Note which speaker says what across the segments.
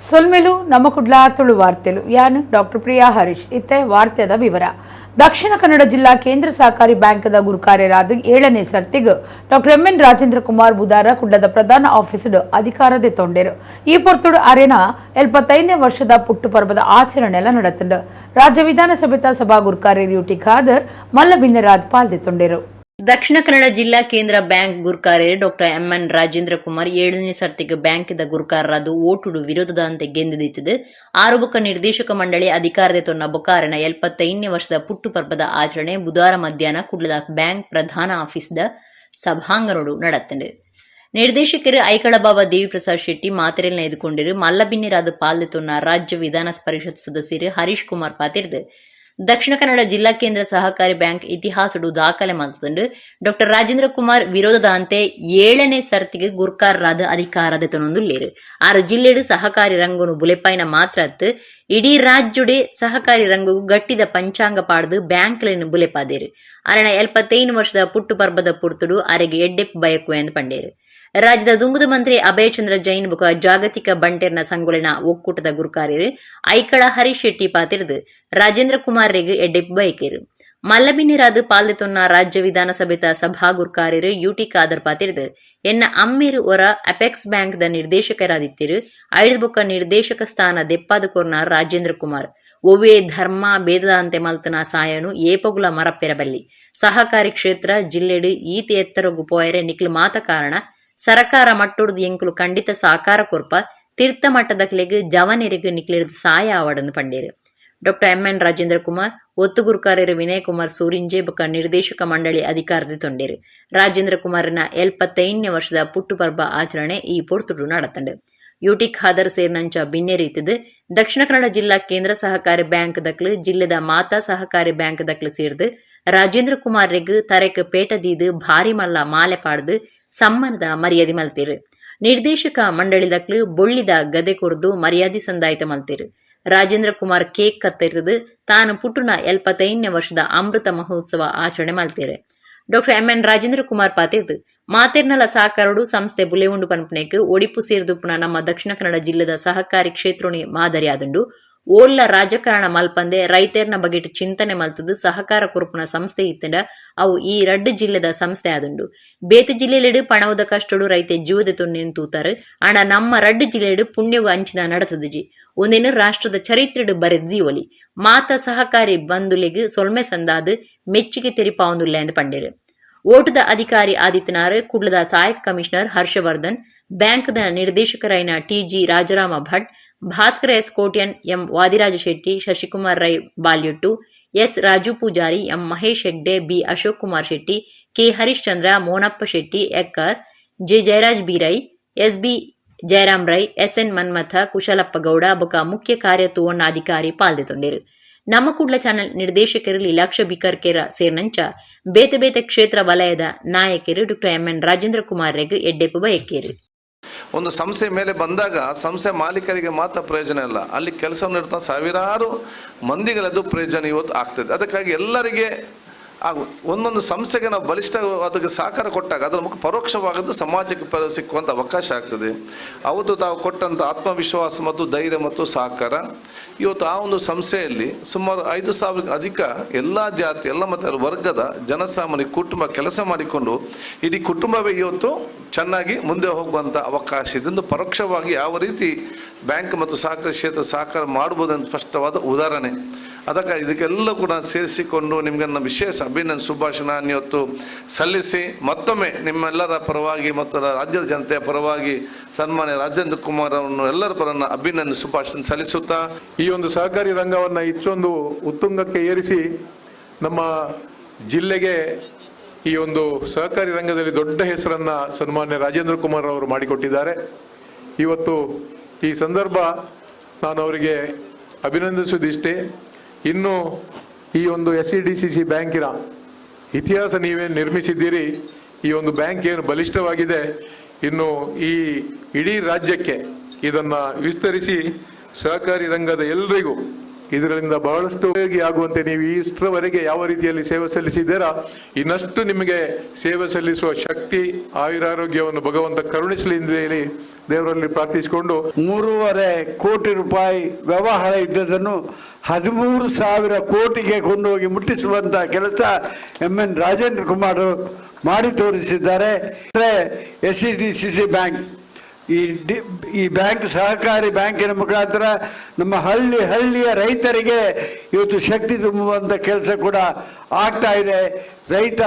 Speaker 1: ಸೊಲ್ಮೆಲು ನಮ್ಮ ಕುಡ್ಲ ತುಳು ವಾರ್ತೆಲು ಯಾನು ಡಾಕ್ಟರ್ ಪ್ರಿಯಾ ಹರೀಶ್. ಇತ್ತೆ ವಾರ್ತೆದ ವಿವರ. ದಕ್ಷಿಣ ಕನ್ನಡ ಜಿಲ್ಲಾ ಕೇಂದ್ರ ಸಹಕಾರಿ ಬ್ಯಾಂಕ್ದ ಗುರುಕಾರ್ಯರಾದ 7ನೇ ಸರ್ತಿಗ್ ಡಾಕ್ಟರ್ ಎಂಎನ್ ರಾಜೇಂದ್ರ ಕುಮಾರ್ ಬುಧಾರ ಕುಡ್ಲದ ಪ್ರಧಾನ ಆಫೀಸ್ ಅಧಿಕಾರ ತೊಂಡೇರು. ಈ ಪೊರ್ತುಡು ಅರೆನ 75ನೇ ವರ್ಷದ ಪುಟ್ಟು ಪರ್ಬದ ಆಚರಣೆಲ್ಲ ನಡತುಂಡು. ರಾಜ್ಯ ವಿಧಾನಸಭೆತ ಸಭಾ ಗುರುಕಾರ್ಯರು ಯುಟಿ ಖಾದರ್ ಮಲ್ಲ ಬಿನ್ನೆರಾದ್ ಪಾಲ್ದೆತೊಂಡೇರು.
Speaker 2: ದಕ್ಷಿಣ ಕನ್ನಡ ಜಿಲ್ಲಾ ಕೇಂದ್ರ ಬ್ಯಾಂಕ್ ಗುರ್ಕಾರ್ಯರು ಡಾಕ್ಟರ್ ಎಂಎನ್ ರಾಜೇಂದ್ರ ಕುಮಾರ್ 7ನೇ ಸರ್ತಿಗೆ ಬ್ಯಾಂಕಿದ ಗುರ್ಕಾರರಾದ ಓಟುಡು ವಿರೋಧದಂತೆ ಗೆಂದಿದಿತ್ತದು. ಆರು ಬೊಕ್ಕ ನಿರ್ದೇಶಕ ಮಂಡಳಿ ಅಧಿಕಾರದ ತೊನ್ನ ಬೊಕಾರನ 75ನೇ ವರ್ಷದ ಪುಟ್ಟು ಪರ್ಬದ ಆಚರಣೆ ಬುಧವಾರ ಮಧ್ಯಾಹ್ನ ಕುಡ್ಲದ ಬ್ಯಾಂಕ್ ಪ್ರಧಾನ ಆಫೀಸ್ದ ಸಭಾಂಗಣೋಡು ನಡತ್ತಂಡು. ನಿರ್ದೇಶಕರು ಐಕಳ ಬಾಬಾ ದೇವಿಪ್ರಸಾದ್ ಶೆಟ್ಟಿ ಮಾತೆರೆಲ್ನ ಎದುಕೊಂಡಿರು. ಮಲ್ಲಬಿನ್ನೆರಾದ ಪಾಲ್ದೆತೊನ್ನ ರಾಜ್ಯ ವಿಧಾನ ಪರಿಷತ್ ಸದಸ್ಯರು ಹರೀಶ್ ಕುಮಾರ್ ಪಾತಿರ್ದು, ದಕ್ಷಿಣ ಕನ್ನಡ ಜಿಲ್ಲಾ ಕೇಂದ್ರ ಸಹಕಾರಿ ಬ್ಯಾಂಕ್ ಇತಿಹಾಸಡು ದಾಖಲೆ ಮಲ್ತುಂಡು. ಡಾಕ್ಟರ್ ರಾಜೇಂದ್ರ ಕುಮಾರ್ ವಿರೋಧದಂತೆ 7ನೇ ಸರ್ತಿಗೆ ಗುರ್ಕಾರರಾದ ಅಧಿಕಾರದ ತನೊಂದುಲ್ಲೇರು. ಆರು ಜಿಲ್ಲೆಡು ಸಹಕಾರಿ ರಂಗನು ಬುಲೆಪಾಯಿನ ಮಾತ್ರ ಅತ್ತು, ಇಡೀ ರಾಜ್ಯಡೆ ಸಹಕಾರಿ ರಂಗು ಗಟ್ಟಿದ ಪಂಚಾಂಗ ಪಾಡ್ದು ಬ್ಯಾಂಕ್ಲೆನ್ ಬುಲೆಪಾದೇರು. ಅರೆನ 75 ವರ್ಷದ ಪುಟ್ಟು ಪರ್ಬದ ಪುರ್ತುಡು ಅರೆಗೆ ಎಡ್ಡೆಪ್ ಬಯಕು ಎಂದು ಪಂಡೇರು. ರಾಜ್ಯದ ದುಂಬುದ ಮಂತ್ರಿ ಅಭಯಚಂದ್ರ ಜೈನ್ ಬೊಕ ಜಾಗತಿಕ ಬಂಟೆರ್ನ ಸಂಗೊಲೆನ ಒಕ್ಕೂಟದ ಗುರುಕಾರ್ಯರು ಐಕಳ ಹರೀಶ್ ಶೆಟ್ಟಿ ಪಾತಿರ್ದು ರಾಜೇಂದ್ರ ಕುಮಾರ್ ರೆಗ್ ಎಡ್ಡೆಪ್ ಬಯಕೇರು. ಮಲ್ಲಬಿನ್ನೆರಾದ್ ಪಾಲ್ದೆತೊನ್ನ ರಾಜ್ಯ ವಿಧಾನಸಭೆತ ಸಭಾ ಗುರ್ಕಾರ್ಯರು ಯುಟಿ ಖಾದರ್ ಪಾತಿರ್ದು, ಎನ್ನ ಅಮ್ಮೇರು ಒರ ಅಪೆಕ್ಸ್ ಬ್ಯಾಂಕ್ ದ ನಿರ್ದೇಶಕರಾದಿತ್ತಿರು. ಐದು ಬೊಕ್ಕ ನಿರ್ದೇಶಕ ಸ್ಥಾನ ದೆಪ್ಪಾದ ಕೊರ್ನ ರಾಜೇಂದ್ರ ಕುಮಾರ್ ಒವ್ವೇ ಧರ್ಮ ಭೇದದಂತೆ ಮಲ್ತನ ಸಾಯನು ಏಪಗುಲ ಮರಪ್ಪೆರಬಲ್ಲಿ. ಸಹಕಾರಿ ಕ್ಷೇತ್ರ ಜಿಲ್ಲೆಡು ಈತ ಎತ್ತರಗು ಪೋಯರೆ ನಿಕ್ಲು ಮಾತ ಕಾರಣ. ಸರಕಾರ ಮಟ್ಟೊಡ್ದು ಎಂಕುಲು ಖಂಡಿತ ಸಾಕಾರ ಕೊರ್ಪ. ತೀರ್ಥ ಮಟ್ಟದಕ್ಲೆಗ್ ಜವನೆರಿಗ್ ನಿಕ್ಲೆರ್ದ್ ಸಾಯ ಆವಡನ್ನು ಪಂಡೇರು. ಡಾಕ್ಟರ್ ಎಂಎನ್ ರಾಜೇಂದ್ರ ಕುಮಾರ್, ಒತ್ತು ಗುರುಕಾರ್ಯರು ವಿನಯ್ ಕುಮಾರ್ ಸೂರಿಂಜೆ ಬೊಕ ನಿರ್ದೇಶಕ ಮಂಡಳಿ ಅಧಿಕಾರದ ತೊಂಡೇರು. ರಾಜೇಂದ್ರ ಕುಮಾರನ 75ನೇ ವರ್ಷದ ಪುಟ್ಟು ಪರ್ಬ ಆಚರಣೆ ಈ ಪೊರ್ತುಡು ನಡತಂಡು. ಯುಟಿ ಖಾದರ್ ಸೇರ್ನಂಚ ಬಿನ್ನೆರೀತದು, ದಕ್ಷಿಣ ಕನ್ನಡ ಜಿಲ್ಲಾ ಕೇಂದ್ರ ಸಹಕಾರಿ ಬ್ಯಾಂಕ್ ದಕ್ಲು, ಜಿಲ್ಲೆದ ಮಾತಾ ಸಹಕಾರಿ ಬ್ಯಾಂಕ್ ದಕ್ಲು ಸೇರ್ದು ರಾಜೇಂದ್ರ ಕುಮಾರ್ ರೆಗ್ ತರೆಕ್ ಪೇಟ ದೀದು, ಭಾರಿ ಮಲ್ಲ ಮಾಲೆ ಪಾಡ್ದು ಸಮ್ಮಾನದ ಮರ್ಯಾದೆ ಮಲ್ತೇರು. ನಿರ್ದೇಶಕ ಮಂಡಳಿ ದಕ್ಲು ಬೊಳ್ಳಿದ ಗದೆ ಕೊರ್ದು ಮರ್ಯಾದೆ ಸಂದಾಯಿತ ಮಲ್ತೇರು. ರಾಜೇಂದ್ರ ಕುಮಾರ್ ಕೇಕ್ ಕತ್ತರಿಸದು ತಾನು ಪುಟ್ಟುನ 75ನೇ ವರ್ಷದ ಅಮೃತ ಮಹೋತ್ಸವ ಆಚರಣೆ ಮಲ್ತೇರು. ಡಾಕ್ಟರ್ ಎಂಎನ್ ರಾಜೇಂದ್ರ ಕುಮಾರ್ ಪಾತಿರ್ದು, ಮಾತೆರ್ನಲ ಸಹಕಾರಡು ಸಂಸ್ಥೆ ಬುಲೆವುಂಡು ಪನ್ಪುನೆಕ್ ಒಡಿಪು ಸೇರ್ದುಪ್ಪುನ ನಮ್ಮ ದಕ್ಷಿಣ ಕನ್ನಡ ಜಿಲ್ಲೆದ ಸಹಕಾರಿ ಕ್ಷೇತ್ರೊನಿ ಮಾದರಿ ಆದುಂಡು. ಓಲ್ಲ ರಾಜಕಾರಣ ಮಲ್ಪಂದೆ ರೈತೆರ್ನ ಬಗೆಟ್ ಚಿಂತನೆ ಮಲ್ತದು ಸಹಕಾರ ಕೊರ್ಪುನ ಸಂಸ್ಥೆ ಇತ್ತಂಡ ಅವು ಈ ರಡ್ಡು ಜಿಲ್ಲೆದ ಸಂಸ್ಥೆ ಆದುಂಡು. ಬೇತೆ ಜಿಲ್ಲೆಲೆಡು ಪಣವುದ ಕಷ್ಟಡು ರೈತೆ ಜೀವದ ತೊನ್ನೆನ್ ತೂತಾರು. ಆಂಡ ನಮ್ಮ ರಡ್ಡು ಜಿಲ್ಲೆಡು ಪುಣ್ಯಗು ಅಂಚಿನ ನಡತದಿಜಿ. ಒಂದೇನು ರಾಷ್ಟ್ರದ ಚರಿತ್ರೆಡು ಬರೆದಿಯೋಲಿ. ಮಾತ ಸಹಕಾರಿ ಬಂಧುಲೆಗ್ ಸೊಲ್ಮೆ ಸಂದಾದ್ ಮೆಚ್ಚುಗೆ ತೆರಿಪಾವೊಂದುಲ್ಲೆ ಎಂದು ಪಂಡೇರು. ಓಟದ ಅಧಿಕಾರಿ ಆದಿತ್ಯನಾರ್, ಕುಡ್ಲದ ಸಹಾಯಕ ಕಮಿಷನರ್ ಹರ್ಷವರ್ಧನ್, ಬ್ಯಾಂಕ್ದ ನಿರ್ದೇಶಕರಾಯಿನ T G Rajarama Bhat, Bhaskara S Kotian, M Vadiraja Shetty, Shashikumar Rai Balyottu, S Raju Poojary, M Mahesh Hegde, B Ashok Kumar Shetty, K Harishchandra, Monappa Shetty Ekkar, J Jayaraj B Rai, S B Jayaram Rai, SN Manmatha, Kushalappa Gowda ಬೊಕ ಮುಖ್ಯ ಕಾರ್ಯ ಅಧಿಕಾರಿ ಪಾಲ್ದೆತೊಂಡೇರು. ನಮ್ಮ ಕುಡ್ಲ ಚಾನೆಲ್ ನಿರ್ದೇಶಕರು ಲೀಲಾಕ್ಷ ಬಿಕರ್ಕೆರ ಸೇರ್ನಂಚ ಬೇತೆ ಬೇತೆ ಕ್ಷೇತ್ರ ವಲಯದ ನಾಯಕರು ಡಾಕ್ಟರ್ ಎಂಎನ್ ರಾಜೇಂದ್ರ ಕುಮಾರ್ ರೆಗ್ ಎಡ್ಡೆಪ್ಪು ಬಯಕೇರು.
Speaker 3: ಒಂದು ಸಂಸ್ಥೆ ಮೇಲೆ ಬಂದಾಗ ಸಂಸ್ಥೆ ಮಾಲೀಕರಿಗೆ ಮಾತ್ರ ಪ್ರಯೋಜನ ಇಲ್ಲ, ಅಲ್ಲಿ ಕೆಲಸ ನೀಡ್ತಾ ಸಾವಿರಾರು ಮಂದಿಗಳದ್ದು ಪ್ರಯೋಜನ ಇವತ್ತು ಆಗ್ತದೆ. ಅದಕ್ಕಾಗಿ ಎಲ್ಲರಿಗೆ ಆಗು ಒಂದೊಂದು ಸಂಸ್ಥೆಗೆ ನಾವು ಬಲಿಷ್ಠ ಅದಕ್ಕೆ ಸಹಕಾರ ಕೊಟ್ಟಾಗ ಅದರ ಮುಖ ಪರೋಕ್ಷವಾಗದ್ದು ಸಮಾಜಕ್ಕೆ ಸಿಕ್ಕುವಂಥ ಅವಕಾಶ ಆಗ್ತದೆ. ಅವತ್ತು ತಾವು ಕೊಟ್ಟಂಥ ಆತ್ಮವಿಶ್ವಾಸ ಮತ್ತು ಧೈರ್ಯ ಮತ್ತು ಸಹಕಾರ ಇವತ್ತು ಆ ಒಂದು ಸಂಸ್ಥೆಯಲ್ಲಿ ಸುಮಾರು 5,000ಕ್ಕೆ ಅಧಿಕ ಎಲ್ಲ ಜಾತಿ, ಎಲ್ಲ ಮತ್ತು ವರ್ಗದ ಜನಸಾಮಾನ್ಯ ಕುಟುಂಬ ಕೆಲಸ ಮಾಡಿಕೊಂಡು ಇಡೀ ಕುಟುಂಬವೇ ಇವತ್ತು ಚೆನ್ನಾಗಿ ಮುಂದೆ ಹೋಗುವಂಥ ಅವಕಾಶ. ಇದೊಂದು ಪರೋಕ್ಷವಾಗಿ ಯಾವ ರೀತಿ ಬ್ಯಾಂಕ್ ಮತ್ತು ಸಹಕಾರಿ ಕ್ಷೇತ್ರ ಸಹಕಾರ ಮಾಡ್ಬೋದು ಅಂತ ಸ್ಪಷ್ಟವಾದ ಉದಾಹರಣೆ. ಅದಕ್ಕಾಗಿ ಇದಕ್ಕೆಲ್ಲ ಕೂಡ ಸೇರಿಸಿಕೊಂಡು ನಿಮಗೆ ನನ್ನ ವಿಶೇಷ ಅಭಿನಂದನೆ, ಶುಭಾಶಯ ಇವತ್ತು ಸಲ್ಲಿಸಿ, ಮತ್ತೊಮ್ಮೆ ನಿಮ್ಮೆಲ್ಲರ ಪರವಾಗಿ ಮತ್ತು ರಾಜ್ಯದ ಜನತೆಯ ಪರವಾಗಿ ಸನ್ಮಾನ್ಯ ರಾಜೇಂದ್ರ ಕುಮಾರ್ ಅವರನ್ನು ಎಲ್ಲರ ಪರನ್ನ ಅಭಿನಂದನೆ, ಶುಭಾಶಯ ಸಲ್ಲಿಸುತ್ತಾ,
Speaker 4: ಈ ಒಂದು ಸಹಕಾರಿ ರಂಗವನ್ನು ಇಷ್ಟೊಂದು ಉತ್ತುಂಗಕ್ಕೆ ಏರಿಸಿ ನಮ್ಮ ಜಿಲ್ಲೆಗೆ ಈ ಒಂದು ಸಹಕಾರಿ ರಂಗದಲ್ಲಿ ದೊಡ್ಡ ಹೆಸರನ್ನ ಸನ್ಮಾನ್ಯ ರಾಜೇಂದ್ರ ಕುಮಾರ್ ಅವರು ಮಾಡಿಕೊಟ್ಟಿದ್ದಾರೆ. ಇವತ್ತು ಈ ಸಂದರ್ಭ ನಾನು ಅವರಿಗೆ ಅಭಿನಂದಿಸುವುದಿಷ್ಟೇ. ಇನ್ನು ಈ ಒಂದು ಎಸ್ಸಿಡಿಸಿಸಿ ಬ್ಯಾಂಕಿನ ಇತಿಹಾಸ ನೀವೇನು ನಿರ್ಮಿಸಿದ್ದೀರಿ, ಈ ಒಂದು ಬ್ಯಾಂಕ್ ಏನು ಬಲಿಷ್ಠವಾಗಿದೆ, ಇನ್ನು ಈ ಇಡೀ ರಾಜ್ಯಕ್ಕೆ ಇದನ್ನು ವಿಸ್ತರಿಸಿ ಸಹಕಾರಿ ರಂಗದ ಎಲ್ರಿಗೂ ಇದರಿಂದ ಬಹಳಷ್ಟು ಉಪಯೋಗಿ ಆಗುವಂತೆ ನೀವು ಇಷ್ಟರವರೆಗೆ ಯಾವ ರೀತಿಯಲ್ಲಿ ಸೇವೆ ಸಲ್ಲಿಸಿದ್ದೀರಾ, ಇನ್ನಷ್ಟು ನಿಮಗೆ ಸೇವೆ ಸಲ್ಲಿಸುವ ಶಕ್ತಿ, ಆಯುರಾರೋಗ್ಯವನ್ನು ಭಗವಂತ ಕರುಣಿಸಲಿ ಎಂದು ಹೇಳಿ ದೇವರಲ್ಲಿ ಪ್ರಾರ್ಥಿಸಿಕೊಂಡು,
Speaker 5: 3.5 ಕೋಟಿ ರೂಪಾಯಿ ವ್ಯವಹಾರ ಇದ್ದದನ್ನು 13,000 ಕೋಟಿಗೆ ಕೊಂಡೋಗಿ ಮುಟ್ಟಿಸುವಂಥ ಕೆಲಸ ಎಂ ಎನ್ ರಾಜೇಂದ್ರ ಕುಮಾರ್ ಮಾಡಿ ತೋರಿಸಿದ್ದಾರೆ. SCDCC bank, ಈ ಬ್ಯಾಂಕ್ ಸಹಕಾರಿ ಬ್ಯಾಂಕಿನ ಮುಖಾಂತರ ನಮ್ಮ ಹಳ್ಳಿ ಹಳ್ಳಿಯ ರೈತರಿಗೆ ಇವತ್ತು ಶಕ್ತಿ ತುಂಬುವಂಥ ಕೆಲಸ ಕೂಡ ಆಗ್ತಾ ಇದೆ. ರೈತ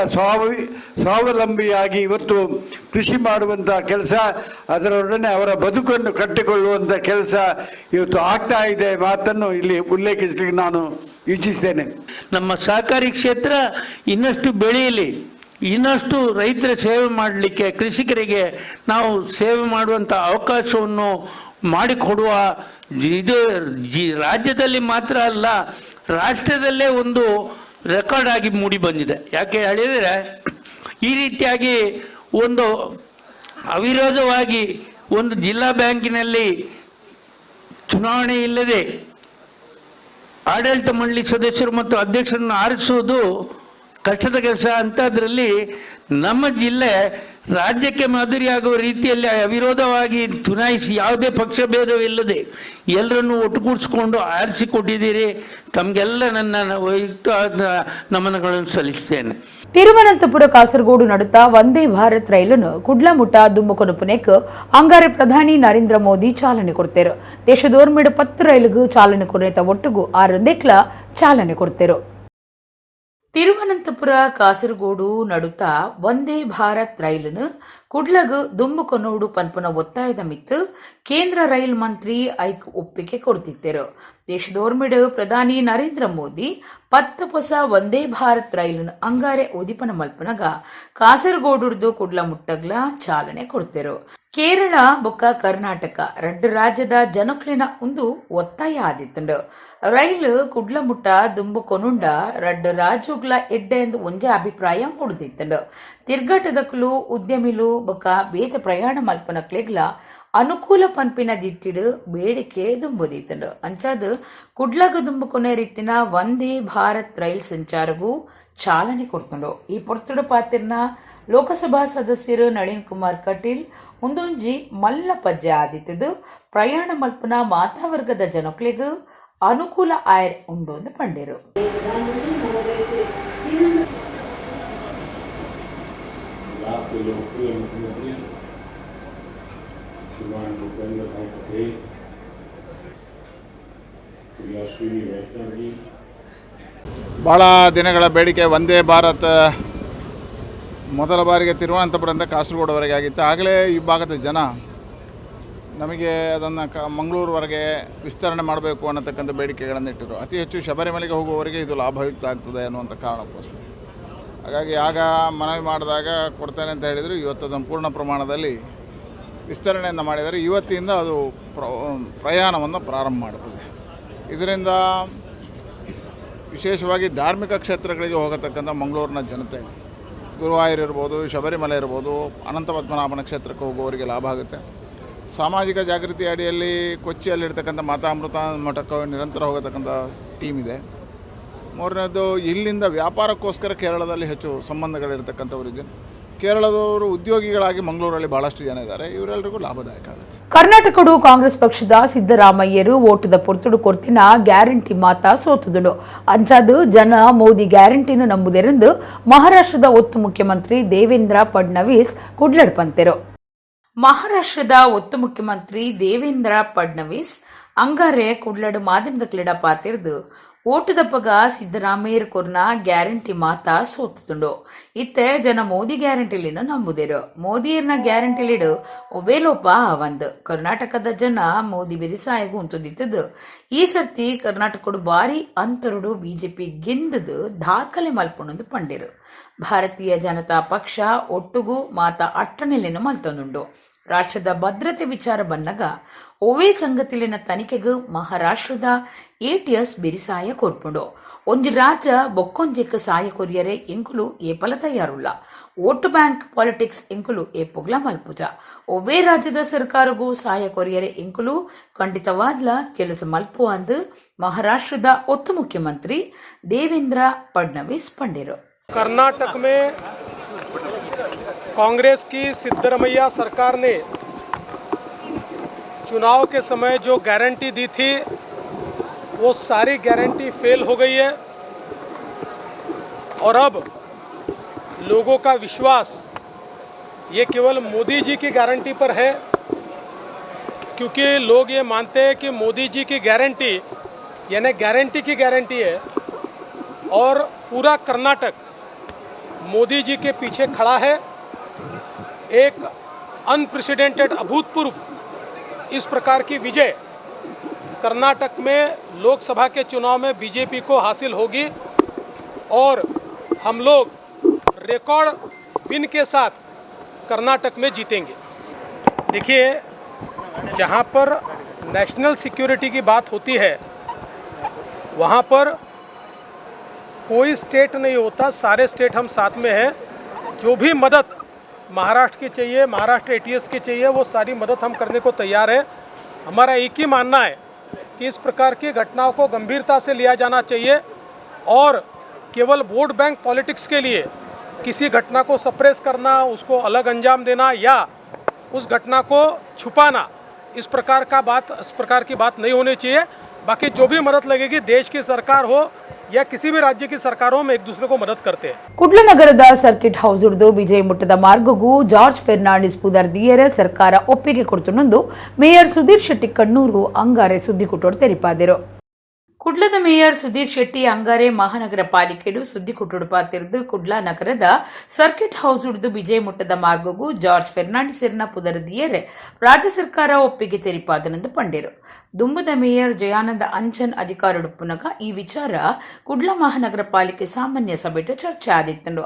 Speaker 5: ಸ್ವಾವಲಂಬಿಯಾಗಿ ಇವತ್ತು ಕೃಷಿ ಮಾಡುವಂಥ ಕೆಲಸ, ಅದರೊಡನೆ ಅವರ ಬದುಕನ್ನು ಕಟ್ಟಿಕೊಳ್ಳುವಂಥ ಕೆಲಸ ಇವತ್ತು ಆಗ್ತಾ ಇದೆ ಮಾತನ್ನು ಇಲ್ಲಿ ಉಲ್ಲೇಖಿಸಲಿಕ್ಕೆ ನಾನು ಇಚ್ಛಿಸ್ತೇನೆ.
Speaker 6: ನಮ್ಮ ಸಹಕಾರಿ ಕ್ಷೇತ್ರ ಇನ್ನಷ್ಟು ಬೆಳೆಯಲಿ, ಇನ್ನಷ್ಟು ರೈತರ ಸೇವೆ ಮಾಡಲಿಕ್ಕೆ, ಕೃಷಿಕರಿಗೆ ನಾವು ಸೇವೆ ಮಾಡುವಂಥ ಅವಕಾಶವನ್ನು ಮಾಡಿಕೊಡುವ ಇದು ರಾಜ್ಯದಲ್ಲಿ ಮಾತ್ರ ಅಲ್ಲ, ರಾಷ್ಟ್ರದಲ್ಲೇ ಒಂದು ರೆಕಾರ್ಡ್ ಆಗಿ ಮೂಡಿ ಬಂದಿದೆ. ಯಾಕೆ ಹೇಳಿದರೆ, ಈ ರೀತಿಯಾಗಿ ಒಂದು ಅವಿರೋಧವಾಗಿ ಒಂದು ಜಿಲ್ಲಾ ಬ್ಯಾಂಕಿನಲ್ಲಿ ಚುನಾವಣೆ ಇಲ್ಲದೆ ಆಡಳಿತ ಮಂಡಳಿ ಸದಸ್ಯರು ಮತ್ತು ಅಧ್ಯಕ್ಷರನ್ನು ಆರಿಸುವುದು ಕಷ್ಟದ ಕೆಲಸ. ಅಂಥದ್ರಲ್ಲಿ ನಮ್ಮ ಜಿಲ್ಲೆ ರಾಜ್ಯಕ್ಕೆ ಮಾದರಿಯಾಗುವ ರೀತಿಯಲ್ಲಿ ಅವಿರೋಧವಾಗಿ ಚುನಾಯಿಸಿ ಯಾವುದೇ ಪಕ್ಷ ಭೇದವಿಲ್ಲದೆ ಎಲ್ಲರನ್ನೂ ಒಟ್ಟುಗೂಡಿಸ್ಕೊಂಡು ಆರಿಸಿಕೊಟ್ಟಿದ್ದೀರಿ. ತಮಗೆಲ್ಲ ನನ್ನ ವೈಯಕ್ತಿಕ ನಮನಗಳನ್ನು ಸಲ್ಲಿಸ್ತೇನೆ.
Speaker 1: ತಿರುವನಂತಪುರ ಕಾಸರಗೋಡು ನಡುತ್ತ ವಂದೇ ಭಾರತ್ ರೈಲನ್ನು ಕುಡ್ಲಮುಟ್ಟ ದುಮ್ಮುಕೊನುಪುನೆಕ್ ಅಂಗಾರೆ ಪ್ರಧಾನಿ ನರೇಂದ್ರ ಮೋದಿ ಚಾಲನೆ ಕೊಡ್ತೇರು. ದೇಶದೋರ್ಮಿಡು 10 ರೈಲುಗೂ ಚಾಲನೆ ಕೊರೇತ ಒಟ್ಟುಗು ಆರೊಂದೇಕ್ಲ ಚಾಲನೆ ಕೊಡ್ತೇರು. ತಿರುವನಂತಪುರ ಕಾಸರಗೋಡು ನಡುತ್ತ ವಂದೇ ಭಾರತ್ ರೈಲನ್ನು ಕುಡ್ಲಗು ದುಂಬುಕೊನೋಡು ಪನ್ಪುನ ಒತ್ತಾಯದ ಮಿತ್ತು ಕೇಂದ್ರ ರೈಲ್ ಮಂತ್ರಿ ಐಕ್ ಒಪ್ಪಿಗೆ ಕೊಡ್ತಿದ್ದರು. ದೇಶದೋರ್ಮಿಡು ಪ್ರಧಾನಿ ನರೇಂದ್ರ ಮೋದಿ 10 ಹೊಸ ವಂದೇ ಭಾರತ್ ರೈಲನ್ನು ಅಂಗಾರೆ ಉದಿಪನ ಮಲ್ಪನಗ ಕಾಸರಗೋಡುರ್ದು ಕುಡ್ಲ ಮುಟ್ಟಗ್ಲ ಚಾಲನೆ ಕೊಡ್ತಿರು. ಕೇರಳ ಬೊಕ್ಕ ಕರ್ನಾಟಕ ರಡ್ಡು ರಾಜ್ಯದ ಜನಕ್ಲಿನ ಒಂದು ಒತ್ತಾಯ ಆದಿತ್ತುಂಡು. ರೈಲು ಕುಡ್ಲಮುಟ್ಟ ದುಂಬು ಕೊನುಂಡ ರಡ್ಡು ರಾಜುಗ್ಲ ಎಡ್ಡೆ ಎಂದು ಒಂದೇ ಅಭಿಪ್ರಾಯ ಮೂಡುದಿತ್ತುಂಡು. ತಿರ್ಗಾಟದಕ್ಲು ಉದ್ಯಮಿಲು ಬೊಕ್ಕ ಬೇತ ಪ್ರಯಾಣ ಮಲ್ಪನಕ್ಲೆಗ್ಲ ಅನುಕೂಲ ಪನ್ಪಿನ ದಿಟ್ಟಿಡು ಬೇಡಿಕೆ ದುಂಬುದಿತ್ತುಂಡು. ಅಂಚಾದು ಕುಡ್ಲಗ ದುಂಬು ಕೊನೆ ರೀತಿನ ವಂದೇ ಭಾರತ್ ರೈಲ್ ಸಂಚಾರಗೂ ಚಾಲನೆ ಕೊಡ್ತುಂಡು. ಈ ಪೊರ್ತುಡು ಪಾತಿರ್ನ ಲೋಕಸಭಾ ಸದಸ್ಯರು ನಳಿನ್ ಕುಮಾರ್ ಕಟೀಲ್ ಉಂದೊಂಜಿ ಮಲ್ಲ ಪಜ್ಜೆ ಆದಿತ್ತದು ಪ್ರಯಾಣ ಮಲ್ಪನ ಮಾತಾವರ್ಗದ ಜನಕ್ಲೆಗ್ ಅನುಕೂಲ ಆಯರ್ ಉಂಡು ಎಂದು ಪಂಡೇರು.
Speaker 7: आपके लोकप्रिय मुख्यमंत्री श्रीमान भूपेंद्र भाई पटेल, श्री अश्विनी वैष्णव जी।
Speaker 8: ಭಾಳ ದಿನಗಳ ಬೇಡಿಕೆ ವಂದೇ ಭಾರತ್ ಮೊದಲ ಬಾರಿಗೆ ತಿರುವನಂತಪುರದಿಂದ ಕಾಸರಗೋಡುವರೆಗೆ ಆಗಿತ್ತು. ಆಗಲೇ ಈ ಭಾಗದ ಜನ ನಮಗೆ ಅದನ್ನು ಮಂಗಳೂರುವರೆಗೆ ವಿಸ್ತರಣೆ ಮಾಡಬೇಕು ಅನ್ನತಕ್ಕಂಥ ಬೇಡಿಕೆಗಳನ್ನು ಇಟ್ಟಿದ್ರು. ಅತಿ ಹೆಚ್ಚು ಶಬರಿಮಲೆಗೆ ಹೋಗುವವರಿಗೆ ಇದು ಲಾಭಯುಕ್ತ ಆಗ್ತದೆ ಅನ್ನುವಂಥ ಕಾರಣಕ್ಕೋಸ್ಕರ. ಹಾಗಾಗಿ ಆಗ ಮನವಿ ಮಾಡಿದಾಗ ಕೊಡ್ತೇನೆ ಅಂತ ಹೇಳಿದರು. ಇವತ್ತು ಅದನ್ನು ಪೂರ್ಣ ಪ್ರಮಾಣದಲ್ಲಿ ವಿಸ್ತರಣೆಯನ್ನು ಮಾಡಿದರೆ ಇವತ್ತಿಂದ ಅದು ಪ್ರಯಾಣವನ್ನು ಪ್ರಾರಂಭ ಮಾಡ್ತದೆ. ಇದರಿಂದ ವಿಶೇಷವಾಗಿ ಧಾರ್ಮಿಕ ಕ್ಷೇತ್ರಗಳಿಗೆ ಹೋಗತಕ್ಕಂಥ ಮಂಗಳೂರಿನ ಜನತೆ, ಗುರುವಾಯೂರ್ ಇರ್ಬೋದು, ಶಬರಿಮಲೆ ಇರ್ಬೋದು, ಅನಂತ ಪದ್ಮನಾಭನ ಕ್ಷೇತ್ರಕ್ಕೆ ಹೋಗುವವರಿಗೆ ಲಾಭ ಆಗುತ್ತೆ. ಸಾಮಾಜಿಕ ಜಾಗೃತಿ ಅಡಿಯಲ್ಲಿ ಕೊಚ್ಚಿಯಲ್ಲಿರ್ತಕ್ಕಂಥ ಮಾತಾಮೃತ ಮಠಕ್ಕೆ ನಿರಂತರ ಹೋಗತಕ್ಕಂಥ ಟೀಮ್ ಇದೆ. ಮೂರನೇದು, ಇಲ್ಲಿಂದ ವ್ಯಾಪಾರಕ್ಕೋಸ್ಕರ ಕೇರಳದಲ್ಲಿ ಹೆಚ್ಚು ಸಂಬಂಧಗಳಿರ್ತಕ್ಕಂಥವರಿದೆ. ಕೇರಳದವರು ಉದ್ಯೋಗಿಗಳಾಗಿ ಮಂಗಳೂರಲ್ಲಿ ಬಹಳಷ್ಟು ಜನ ಇದ್ದಾರೆ. ಇವರೆಲ್ಲರಿಗೂ ಲಾಭದಾಯಕ ಆಗುತ್ತೆ.
Speaker 1: ಕರ್ನಾಟಕಡು ಕಾಂಗ್ರೆಸ್ ಪಕ್ಷದ ಸಿದ್ದರಾಮಯ್ಯರು ಓಟದ ಪೊರ್ತುಡು ಕೊರ್ತಿನ ಗ್ಯಾರಂಟಿ ಮಾತಾ ಸೋತುದುಂಡು. ಅಂಚಾದು ಜನ ಮೋದಿ ಗ್ಯಾರಂಟಿನು ನಂಬುದೆರೆಂದು ಮಹಾರಾಷ್ಟ್ರದ ಒತ್ತು ಮುಖ್ಯಮಂತ್ರಿ ದೇವೇಂದ್ರ ಫಡ್ನವೀಸ್ ಕುಡ್ಲಡ್ ಪಂತೆರು. ಮಹಾರಾಷ್ಟ್ರದ ಒತ್ತು ಮುಖ್ಯಮಂತ್ರಿ ದೇವೇಂದ್ರ ಫಡ್ನವೀಸ್ ಅಂಗಾರೆ ಕುಡ್ಲಡು ಮಾಧ್ಯಮದ ಕ್ರೀಡಾ ಪಾತಿರ್ದು ಓಟುದಪ್ಪಗ ಸಿದ್ದರಾಮಯ್ಯರ್ ಕೊರ್ನ ಗ್ಯಾರಂಟಿ ಮಾತಾ ಸೋತುದುಂಡು. ಇತ್ತೆ ಜನ ಮೋದಿ ಗ್ಯಾರಂಟಿಲಿನ ನಂಬುದಿರು. ಮೋದಿಯರ್ನ ಗ್ಯಾರಂಟಿಲಿಡು ಒವೇಲೋಪ ಆವಂದ್. ಕರ್ನಾಟಕದ ಜನ ಮೋದಿ ಬೆರಿಸಾಯಗು ಉಂತುದಿತ್ತದು. ಈ ಸರ್ತಿ ಕರ್ನಾಟಕಡು ಬಾರಿ ಅಂತರುಡು ಬಿಜೆಪಿ ಗೆಂದದು ದಾಖಲೆ ಮಲ್ಪುಣಂದು ಪಂಡಿರು. ಭಾರತೀಯ ಜನತಾ ಪಕ್ಷ ಒಟ್ಟುಗು ಮಾತಾ ಅಟ್ಟಣೆಲೆನು ಮಲ್ತೊಂದುಂಡು. ರಾಷ್ಟ್ರದ ಭದ್ರತೆ ವಿಚಾರ ಬನ್ನಗ ಒವೇ ಸಂಗತಿಲಿನ ತನಿಖೆಗೂ ಮಹಾರಾಷ್ಟ್ರದ ಎಟಿಎಸ್ ಬಿರಿಸಾಯ ಕೊರ್ಪುಂಡು. ಒಂಜಿ ರಾಜ್ಯ ಬೊಕ್ಕೊಂಜೆಕ್ ಸಾಯ ಕೊರಿಯರೆ ಎಂಕುಲು ಏಪಲ ತಯಾರುಲ್ಲ. ವೋಟ್ ಬ್ಯಾಂಕ್ ಪಾಲಿಟಿಕ್ಸ್ ಎಂಕುಲು ಏಪೊಗ್ಲ ಮಲ್ಪುಜ. ಒವ್ವೇ ರಾಜ್ಯದ ಸರ್ಕಾರಗೂ ಸಹಾಯ ಕೊರಿಯರೆ ಎಂಕುಲು ಖಂಡಿತವಾದ್ಲ ಕೆಲಸ ಮಲ್ಪು ಅಂದ್ ಮಹಾರಾಷ್ಟ್ರದ ಒತ್ತು ಮುಖ್ಯಮಂತ್ರಿ ದೇವೇಂದ್ರ ಫಡ್ನವೀಸ್ ಪಂಡೆರು.
Speaker 9: कर्नाटक में कांग्रेस की सिद्धरमैया सरकार ने चुनाव के समय जो गारंटी दी थी, वो सारी गारंटी फेल हो गई है और अब लोगों का विश्वास ये केवल मोदी जी की गारंटी पर है, क्योंकि लोग ये मानते हैं कि मोदी जी की गारंटी यानी गारंटी की गारंटी है और पूरा कर्नाटक मोदी जी के पीछे खड़ा है। एक अनप्रेसिडेंटेड, अभूतपूर्व इस प्रकार की विजय कर्नाटक में लोकसभा के चुनाव में बीजेपी को हासिल होगी और हम लोग रिकॉर्ड विन के साथ कर्नाटक में जीतेंगे। देखिए, जहाँ पर नेशनल सिक्योरिटी की बात होती है, वहाँ पर कोई स्टेट नहीं होता, सारे स्टेट हम साथ में हैं। जो भी मदद महाराष्ट्र की चाहिए, महाराष्ट्र एटीएस की चाहिए, वो सारी मदद हम करने को तैयार है। हमारा एक ही मानना है कि इस प्रकार की घटनाओं को गंभीरता से लिया जाना चाहिए और केवल वोट बैंक पॉलिटिक्स के लिए किसी घटना को सप्रेस करना, उसको अलग अंजाम देना या उस घटना को छुपाना, इस प्रकार की बात नहीं होनी चाहिए। बाकी जो भी मदद लगेगी, देश की सरकार हो या किसी भी राज्य की सरकार हो, हम एक दूसरे को मदद करते हैं।
Speaker 1: ಕುಡ್ಲ ನಗರದ ಸರ್ಕಿಟ್ ಹೌಸ್ ಹಿಡಿದು ವಿಜಯ ಮುಟ್ಟದ ಮಾರ್ಗಗೂ ಜಾರ್ಜ್ ಫೆರ್ನಾಂಡಿಸ್ ಪುದರ್ ದಿಯರೆ ಸರ್ಕಾರ ಒಪ್ಪಿಗೆ ಕೊಡ್ತುನೊಂದು ಮೇಯರ್ ಸುಧೀರ್ ಶೆಟ್ಟಿ ಕಣ್ಣೂರು ಅಂಗಾರೆ ಸುದ್ದಿಕುಟ್ಟೋಡು ತೆರಿಪಾದರು. ಕುಡ್ಲದ ಮೇಯರ್ ಸುಧೀರ್ ಶೆಟ್ಟಿ ಅಂಗಾರೆ ಮಹಾನಗರ ಪಾಲಿಕೆಡು ಸುದ್ದಿ ಕುಟ್ಟುಡು ಪಾತಿರ್ದು, ಕುಡ್ಲ ನಗರದ ಸರ್ಕಿಟ್ ಹೌಸ್ ಹಿಡಿದು ವಿಜಯ ಮುಟ್ಟದ ಮಾರ್ಗಗೂ ಜಾರ್ಜ್ ಫೆರ್ನಾಂಡಿಸರ್ನ ಪುದರ್ ದಿಯರೆ ರಾಜ್ಯ ಸರ್ಕಾರ ಒಪ್ಪಿಗೆ ತೆರಿಪಾದನೆಂದು ಪಂಡಿರು. ದುಂಬುದ ಮೇಯರ್ ಜಯಾನಂದ ಅಂಚನ್ ಅಧಿಕಾರಡುಪ್ಪುನಗ ಈ ವಿಚಾರ ಕುಡ್ಲ ಮಹಾನಗರ ಪಾಲಿಕೆ ಸಾಮಾನ್ಯ ಸಭೆಟ್ ಚರ್ಚೆ ಆದಿತ್ತಂಡು.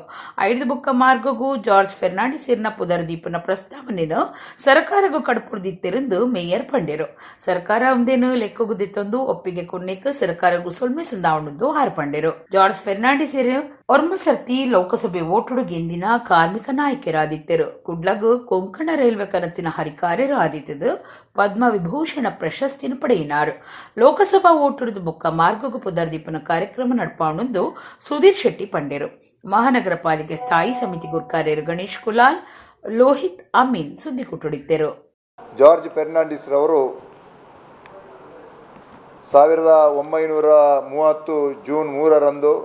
Speaker 1: ಐದು ಬುಕ್ಕ ಮಾರ್ಗಗೂ ಜಾರ್ಜ್ ಫೆರ್ನಾಂಡಿಸಿರ್ನ ಪುದರ್ ದೀಪನ ಪ್ರಸ್ತಾವನೆಯನ್ನು ಸರ್ಕಾರಗೂ ಕಡಪುಡ್ದಿತ್ತಿರಂದು ಮೇಯರ್ ಪಂಡಿರು. ಸರ್ಕಾರ ಒಂದೇನು ಲೆಕ್ಕಗುದಿತ್ತೊಂದು ಒಪ್ಪಿಗೆ ಕೊನ್ನೇಕ್ ಸರ್ಕಾರಗೂ ಸೊಲ್ಮೆ ಸಂದಾವಣದ್ದು ಹಾರ್ಪಂಡಿರು. ಜಾರ್ಜ್ ಫೆರ್ನಾಂಡಿಸಿರ್ ಒರ್ಮ ಸರ್ತಿ ಲೋಕಸಭೆ ಓಟುಡು ಗೆಂದಿನ ಕಾರ್ಮಿಕ ನಾಯಕರಾದಿತ್ತರು. ಕುಡ್ಲಗು ಕೊಂಕಣ ರೈಲ್ವೆ ಕನತಿನ ಹರಿಕಾರ್ಯರು ಆದಿತ್ತದು ಪದ್ಮ ವಿಭೂಷಣ ಪ್ರಶಸ್ತಿನ ಪಡೆಯಿನಾರು. ಲೋಕಸಭಾ ಓಟುಡುದು ಬೊಕ್ಕ ಮಾರ್ಗಗು ಪುದರ್ದೀಪನ ಕಾರ್ಯಕ್ರಮ ನಡ್ಪಾವಣಂದು ಸುಧೀರ್ ಶೆಟ್ಟಿ ಪಂಡೆರು. ಮಹಾನಗರ ಪಾಲಿಕೆ ಸ್ಥಾಯಿ ಸಮಿತಿ ಗುರ್ಕಾರ್ಯರು ಗಣೇಶ್ ಕುಲಾಲ್, ಲೋಹಿತ್ ಅಮೀನ್ ಸುದ್ದಿ ಕುಟ್ಟುಡಿದ್ದರು.
Speaker 10: ಜಾರ್ಜ್ ಫೆರ್ನಾಂಡಿಸ್ ರವರು 1930 ಜೂನ್ 3ರಂದು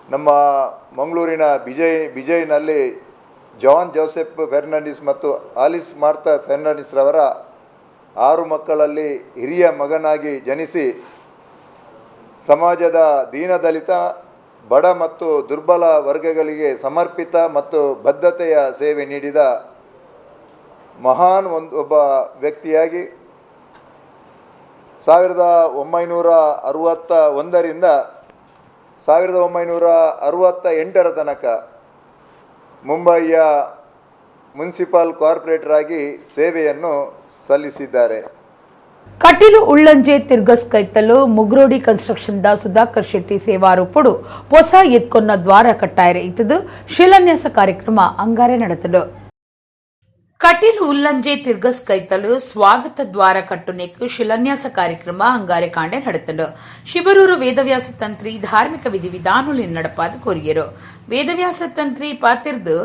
Speaker 10: ನಮ್ಮ ಮಂಗಳೂರಿನ ಬಿಜೈನಲ್ಲಿ ಜಾನ್ ಜೋಸೆಫ್ ಫೆರ್ನಾಂಡಿಸ್ ಮತ್ತು ಆಲಿಸ್ ಮಾರ್ತಾ ಫೆರ್ನಾಂಡಿಸ್ ರವರ ಆರು ಮಕ್ಕಳಲ್ಲಿ ಹಿರಿಯ ಮಗನಾಗಿ ಜನಿಸಿ, ಸಮಾಜದ ದೀನದಲಿತ, ಬಡ ಮತ್ತು ದುರ್ಬಲ ವರ್ಗಗಳಿಗೆ ಸಮರ್ಪಿತ ಮತ್ತು ಬದ್ಧತೆಯ ಸೇವೆ ನೀಡಿದ ಮಹಾನ್ ಒಬ್ಬ ವ್ಯಕ್ತಿಯಾಗಿ, 1961ರಿಂದ 1968ರ ತನಕ ಮುಂಬಯಿಯ ಮುನ್ಸಿಪಾಲ್ ಕಾರ್ಪೊರೇಟರ್ ಆಗಿ ಸೇವೆಯನ್ನು ಸಲ್ಲಿಸಿದ್ದಾರೆ.
Speaker 1: ಕಟೀಲು ಉಳ್ಳಂಜೆ ತಿರ್ಗಸ್ ಕೈತಲು Mugrodi construction the Sudhakar Shetty ಸೇವಾರೂಪಡು ಹೊಸ ಎತ್ಕೊನ್ನ ದ್ವಾರ ಕಟ್ಟಾಯರೆ ಇತ್ತದು ಶಿಲಾನ್ಯಾಸ ಕಾರ್ಯಕ್ರಮ ಅಂಗಾರೆ ನಡೆತಲು. ಕಟೀಲು ಉಲ್ಲಂಜೆ ತಿರ್ಗಸ್ ಕೈತಲು ಸ್ವಾಗತ ದ್ವಾರ ಕಟ್ಟುನೆಕ್ ಶಿಲಾನ್ಯಾಸ ಕಾರ್ಯಕ್ರಮ ಅಂಗಾರೆ ಕಾಂಡೆ ನಡೆತಂಡು. ಶಿಬರೂರು ವೇದವ್ಯಾಸ ತಂತ್ರಿ ಧಾರ್ಮಿಕ ವಿಧಿವಿಧಾನಲಿನ ನಡಪಾದ ಕೊರಿಯರು. ವೇದವ್ಯಾಸ ತಂತ್ರಿ ಪಾತಿರ್ದು,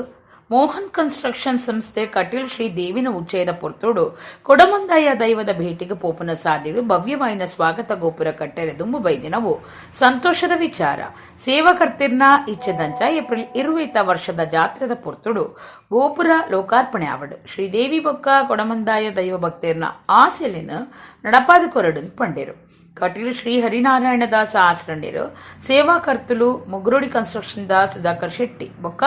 Speaker 1: ಮೋಹನ್ ಕನ್ಸ್ಟ್ರಕ್ಷನ್ ಸಂಸ್ಥೆ ಕಟೀಲ್ ಶ್ರೀ ದೇವಿನ ಉಚ್ಚಯದ ಪೊರ್ತೋಡು ಕೊಡಮಂದಾಯ ದೈವದ ಭೇಟಿಗೆ ಪೋಪನ ಸಾದಿಡು ಭವ್ಯವಾಯಿನ ಸ್ವಾಗತ ಗೋಪುರ ಕಟ್ಟೆರೆ ದುಂಬು ಬೈದಿನವು ಸಂತೋಷದ ವಿಚಾರ. ಸೇವಾಕರ್ತಿರ್ನ ಇಚ್ಛೆದಂಚ ಏಪ್ರಿಲ್ 20 ವರ್ಷದ ಜಾತ್ರೆದ ಪೊರ್ತುಡು ಗೋಪುರ ಲೋಕಾರ್ಪಣೆ ಆವಡು. ಶ್ರೀದೇವಿ ಬೊಕ್ಕ ಕೊಡಮಂದಾಯ ದೈವ ಭಕ್ತಿರ್ನ ಆಸೆಲಿನ ನಡಪಾದ ಕೊರಡು ಪಂಡೇರು. ಕಟೀಲು ಶ್ರೀ ಹರಿನಾರಾಯಣ ದಾಸ ಆಸರಂಡಿರು. ಸೇವಾಕರ್ತುಲು Mugrodi construction the Sudhakar Shetty ಬೊಕ್ಕ